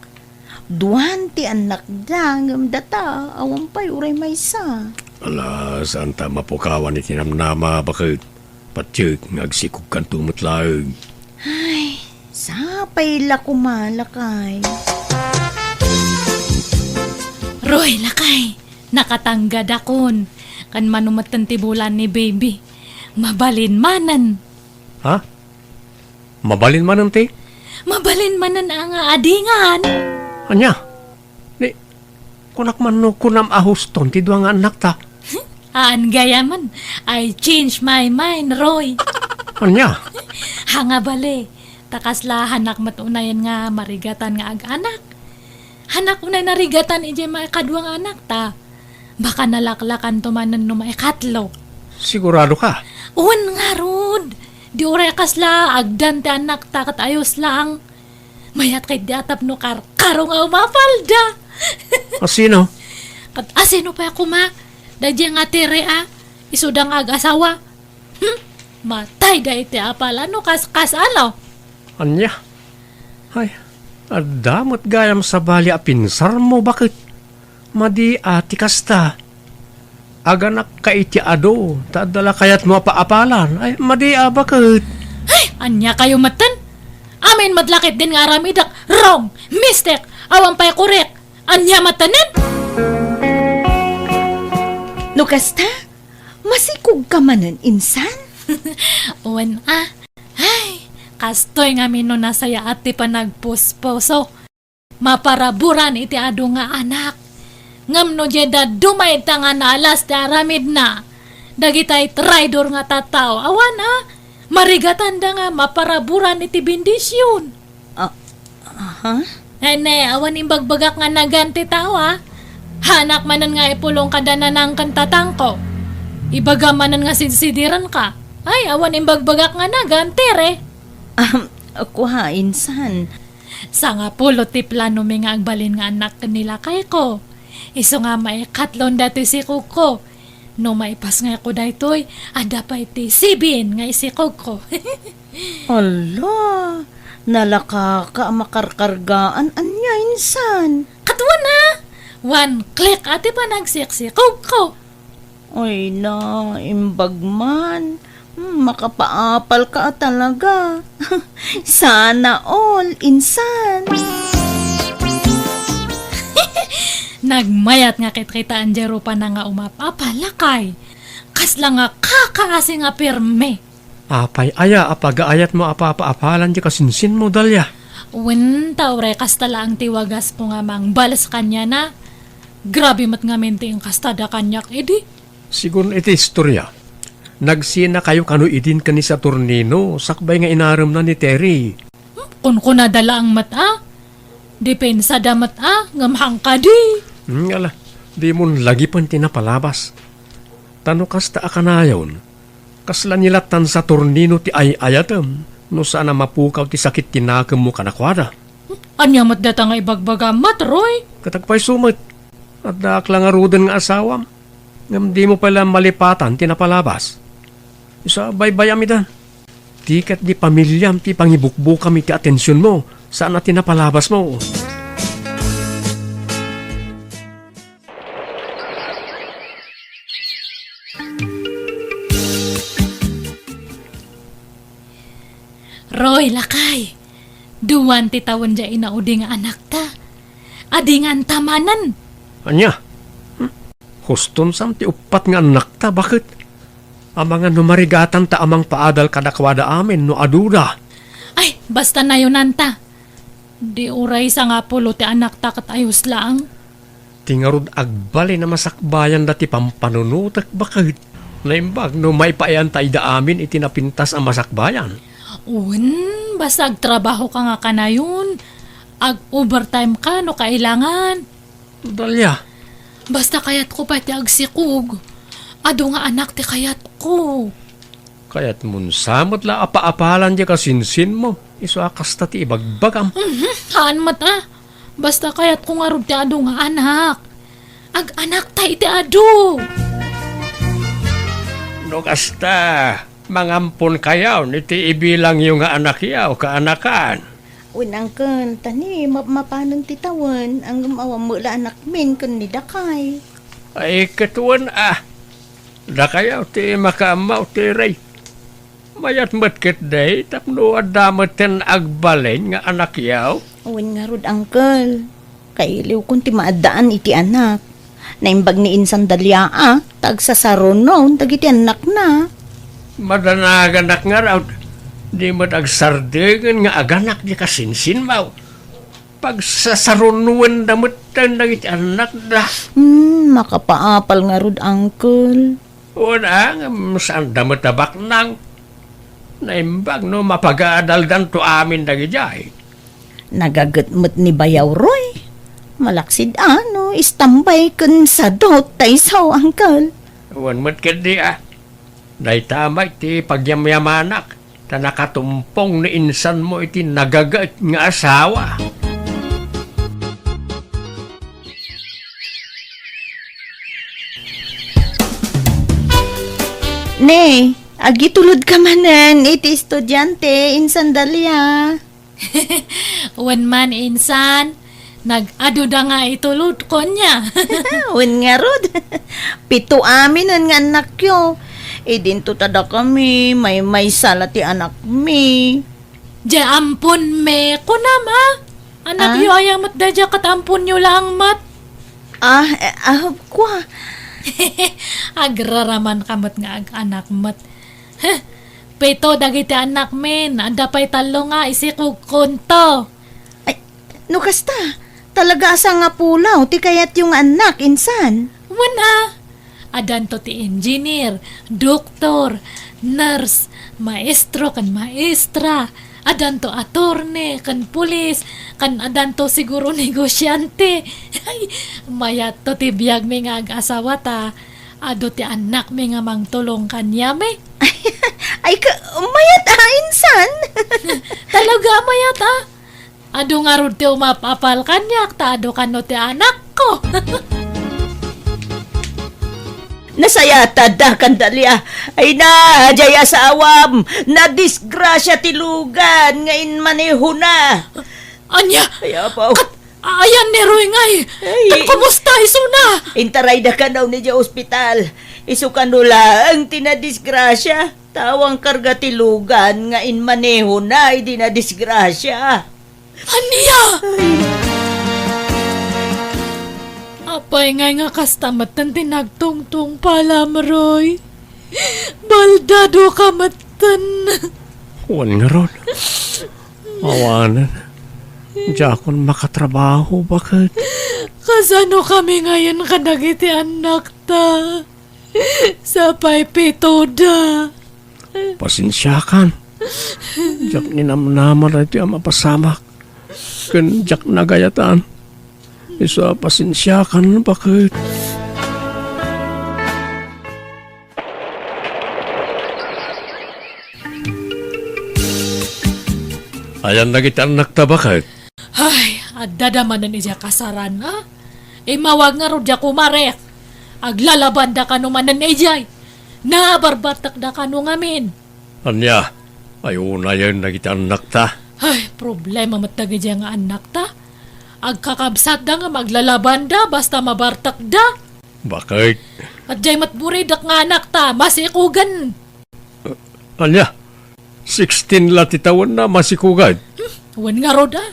Duan ti annakda, ngem data, awan pay uray maysa. Ala, saanta mapukawan iti namnama, baket. Patiek nga agsikogkanto met laeng. Ay, sapay la koma, lakay. Roy, lakay, nakatanggad akon. Kan mano metten ti bulan ni baby. Mabalin manen. Ha? Mabalin manen ti? Mabalin manen a nga adingan. Ania? Ni, kunak man no kunam a huston ti dua nga annakta. Aan gayamen, I change my mind, Roy. Ania? Hanga bale, ta kasla hanak met unayen nga marigatan nga ag-anak. Hanak unay narigatan idiay maikadua nga annakta. Baka nalaklakanto manen no maikatlo. Sigurado ka? Wen ngarud. Di uray kasla agdan ti annakta ket ayos lang. Mayat ket di a tapno karkaro nga umapalda. Asino? Ket asino pay a koma? Daydiay nga Tere a, isuda nga ag-asawa. Hmm? Matayda iti apala no kaskas ano? Ania? Ay, adda met gayam sabali a pinsarmo, baket? Madi a ti kasta. Aganakka iti adu, ta adda la kayatmo a paapalan. Ay, madi a, baket? Ay, ania kayo metten? Amin met la ketdin nga aramidek, wrong, mistake, awan pay korek. Ania mettenen? No kasta, masikogka manen, insan? Wen a. Ay, kastoy ngamin no nasayaat ti panagpuspuso. Maparaburan iti adu nga anak. Ngem no diay dadduma ita nga naalas ti aramidna, dagitay traidor nga tattao, awan a, marigatanda nga maparaburan iti bendision. Ah, aha? Ay, ne, awan imbagbagak nga nagan ti tao, a. Hanak manen nga ipulong kada nanang ken tatangko. Ibagam manen nga sidsidirenka. Ay, awan imbagbagak nga nagan, Tere. Ahem, kua, insan. Sangapulo ti planomi nga agbalin nga annak ken ni lakayko. Isu nga maikatlon datoy sikogko. No maipasngayko daytoy, adda pay ti sibin nga isikogko. Ala, nalakaka a makarkargaan. Ania, insan? Ket wen a, one click a ti panagsiksikogko. Ay na, imbag man. Hmm, makapaapal ka a talaga. Sana all, insan. Nagmayat nga kitkitaen diay rupana nga umap-apal, lakay. Kasla nga kakaasi nga pirmi. Apay aya a pagaayatmo a papaapalan ti kasinsinmo, Dalia? Wen, ta uray kasta laeng ti wagasmo nga mangbales kaniana. Grabe met ngamin ti inkastada kaniak idi. Sigun iti istoria, nagsinakayo kano idin ken ni Saturnino sakbay nga inaremna ni Terry. Hmm, kunkunada laeng met a. Dipensada met a, ngem hangkadi. Hmm, ala, dimon lagipen ti napalabas. Ta no kasta a kanayon, kasla ni lattan Saturnino ti ay-ayatem no saan a mapukaw ti sakit ti nakemmo kadakuada. Ania met data nga ibagbagam met, Roy? Ket agpayso met, addaak la ngaruden nga asawam, ngem dimo pay la malipatan ti napalabas. Isu a baybay-am ida. Ti ket di pamiliam ti pangibukbukam iti atensionmo, saan a ti napalabasmo. Roy, lakay. Duan ti tawen diay inaudi nga anakta. Adinganta manen. Ania? Hmm? Huston san ti uppat nga annakta, baket? Amangan no marigatanta a mangpaadal kadakuada amin no aduda. Ay, basta nayonanta. Di uray sangapulo ti anakta ket ayos laeng. Ti ngarud agbalin a masakbayanda ti pampanunotek, baket. Naimbag no maipaayanta ida amin iti napintas a masakbayan. Wen, basta agtrabahoka nga kanayon. Ag-overtimeka no kailangan. Dalia. Basta kayatko pay ti agsikog. Adu nga anak ti kayatko. Kayatmon sa met la a paapalan diay kasinsinmo, isu a kasta ti ibagbagam. Mhm, haan met a. Basta kayatko ngarud ti adu nga anak. Ag-anakta iti adu. No kasta, mangamponkayon iti ibilangyo nga anakyo, kaanakan. Wen, uncle, ta ni mapmapanen ti tawen, ngem awan met la anakmin ken ni dakay. Ay, ket wen a. Dakayo ti makaammo, uray. Mayat met ketdi tapno adda metten agbalin nga anakyo. Wen ngarud, uncle. Kailiwkon ti maaddaan iti anak. Naimbag ni insan Dalia a, ta agsasarunon dagiti annakna. Madanaganak ngarud. Di met agsardengen nga aganak diay kasinsinmo. Pagsasarunoenda metten dagiti annakda. Hmm, makapaapal ngarud, uncle. Wen a, ngem saanda met a baknang. Naimbag no mapagaadaldanto amin dagidiay. Nagaget met ni Bayaw Roy. Malaksid a no istambay ken sadot ta isu, uncle. Wen met ketdi a. Dayta met ti pagyamyamanak, ta nakatumpong ni insanmo iti nagaget nga asawa. Ne, agitulodka manen iti estudiante, insan Dalia. Wen man, insan, nag-aduda nga itulodko nia. Wen ngarud, pito aminen nga annakyo. Idinto ta dakami, maymaysa la ti anakmi. Diay amponmi, kunam a. Anakyo aya met daydiay ket amponyo laeng met. Ah, eh, ah, kua. Agraramanka met nga ag-anak met. Heh, pito dagiti annakmin, adda pay tallo nga isikogkonto. Ay, no kasta, talaga a sangapulo ti kayatyo nga annak, insan? Wen a, addanto ti engineer, doktor, nurse, maestro ken maestra, addanto attorney ken pulis, ken addanto siguro negosiante. Ay, mayatto ti biagmi nga ag-asawa ta adu ti annakmi nga mangtulong kaniami. Ay, ka-, mayat a, insan? Talaga a mayat a. Adu ngarud ti umapapal kaniak ta adu kano ti anakko. Nasayaat ta addakan, Dalia. Ay na, diay asawam, nadisgrasia ti lugan nga inmanehona. Ania? Ay, apo. Kat-, ayan ni Roy ngay. Ay. Kat kumusta isuna? Intarayda kano idiay ospital. Isu kano laeng ti nadisgrasia. Ta awan karga ti lugan nga inmanehona idi nadisgrasia. Ania? Ay. Apay ngay nga kasta metten ti nagtungtungpalam, Roy? Baldadoka metten. Wen ngarud. Awanen. Diakon makatrabaho, baket. Kasano kami ngayen kadagiti annakta? Sapay pitoda. Pasensiakan. Diak ninamnama daytoy a mapasamak. Ken diak nagayatan. Isu a pasensiakan, baket. Ayan dagiti annakta, baket. Ay, adda da manen idiay kasaran, a? Immawag ngarud diay kumarek. Aglalabanda kano manen idiay. Nabarbartekda kano ngamin. Ania, ay unayen dagiti annakta? Ay, problema met dagidiay nga annakta. Agkakabsatda nga aglalabanda basta mabartekda. Baket? Diay met buridek nga anakta, masikogen. Ania? Sixteen la ti tawenna, masikogen? Hmm, Wen ngarud a,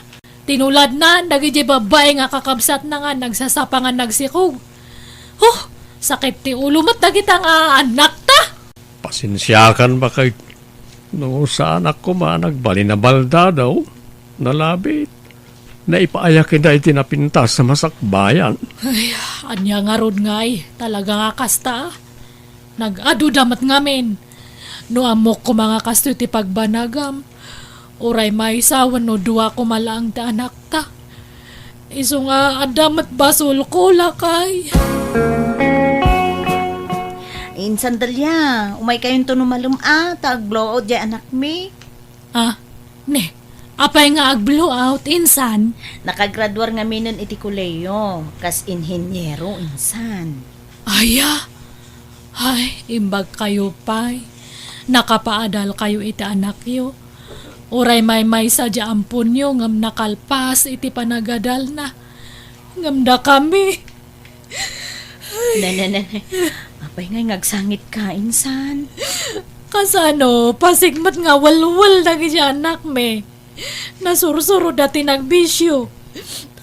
tinuladnan dagiti babbai nga kakabsatna nga nagsasapa nga nagsikog. Huh, sakit ti ulo met dagita nga annakta. Pasensiakan, baket. No saanak koma nagbalin a baldadaw, nalabit. Naipaayak ida iti napintas a masakbayan. Ay, ania ngarud ngay, talaga nga kasta. Nag-aduda met ngamin. No ammok koma nga kastoy ti pagbanagam, uray maysa wenno dua koma laeng ti anakta. Isu nga adda met basolko, lakay. Insan Delia, umaykayonto no malem a, ta agblowout diay anakmi. Ah, ne, apay nga agblowout, insan? Nakagraduar ngaminen iti kolehiyo, kas inheniero, insan. Aya? Ay, imbagkayo pay. Nakapaadalkayo iti anakyo. Uray maymaysa diay amponyo ngem nakalpas iti panagadalna. Ngem dakami. Ne, ne, ne, ne. Apay ngay nga agsangitka, insan? Kasano, pasig met nga welwel dagiti anakmi. Nasursurod a ti nagbisio.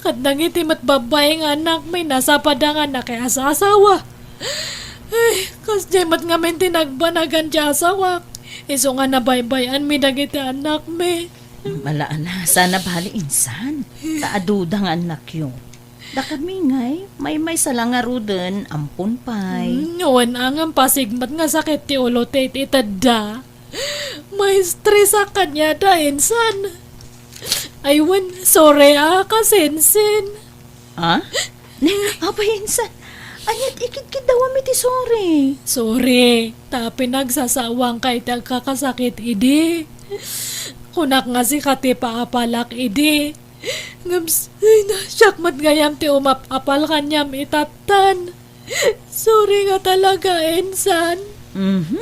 Ket dagiti met babbai nga anakmi, nasapada nga nakias-asawa. Ay, kasdiay met ngamin ti nagbanagan ti asawak. Isu nga nabaybay-anmi dagiti anakmi. Ala, ala, saan a bali, insan. Ta aduda nga annakyo. Dakami ngay, maymaysa la ngaruden, ampon pay. Hmm, wen a ngem pasig met nga sakit ti ulo ti itedda. Maistresak kaniada, insan. Ay, wen, sorry a, kasinsin. Ah? Ne, apay, insan? Ania ti ikidkiddawam iti sorry? Sorry, ta pinagsasawangka iti agkakasakit idi. Kunak nga sika ti paapalak idi. Ngem s-, ay, na, siak met gayam ti umap-apal kaniam itattan. Sorry nga talaga, insan. Mhm.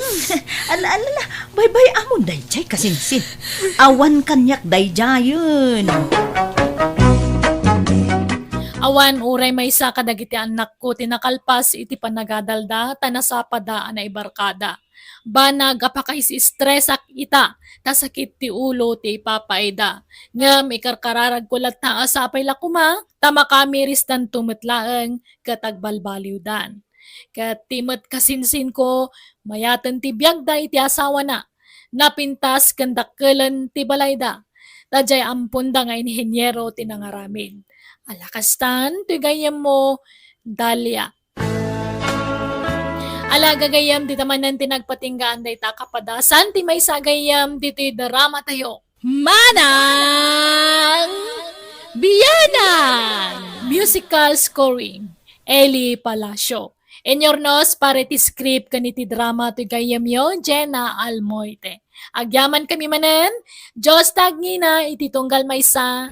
Ala, ala, ala. Baybay-amon daydiay, kasinsin. Awan kaniak daydiayen. Awan, uray maysa kadagiti annakko ti nakalpas iti panagadalda ta nasapada a naibarkada. Banag a pakaisi-estresak ita, ta sakit ti ulo ti ipapaayda. Ngem ikarkararagko latta a sapay la koma, ta makamirisdanto met laeng ket agbalbaliwdan. Ket ti met kasinsinko, mayaten ti biagda iti asawana. Napintas ken dakkelen ti balayda. Ta diay amponda nga inheniero ti nangaramid. Ala kastan, ti gayyemmo, Dalia. Ala, gagayyem, dita manen ti nagpatinggaan dayta a kapadasan ti maysa a gayyem ditoy drama tayo. Manang Bianang! Musical scoring, Eli Palacio. Inyurnos para iti script ken iti drama ti gayyemyo, Jenna Almoite. Agyamankami manen, Dios ta agngina iti tunggal maysa.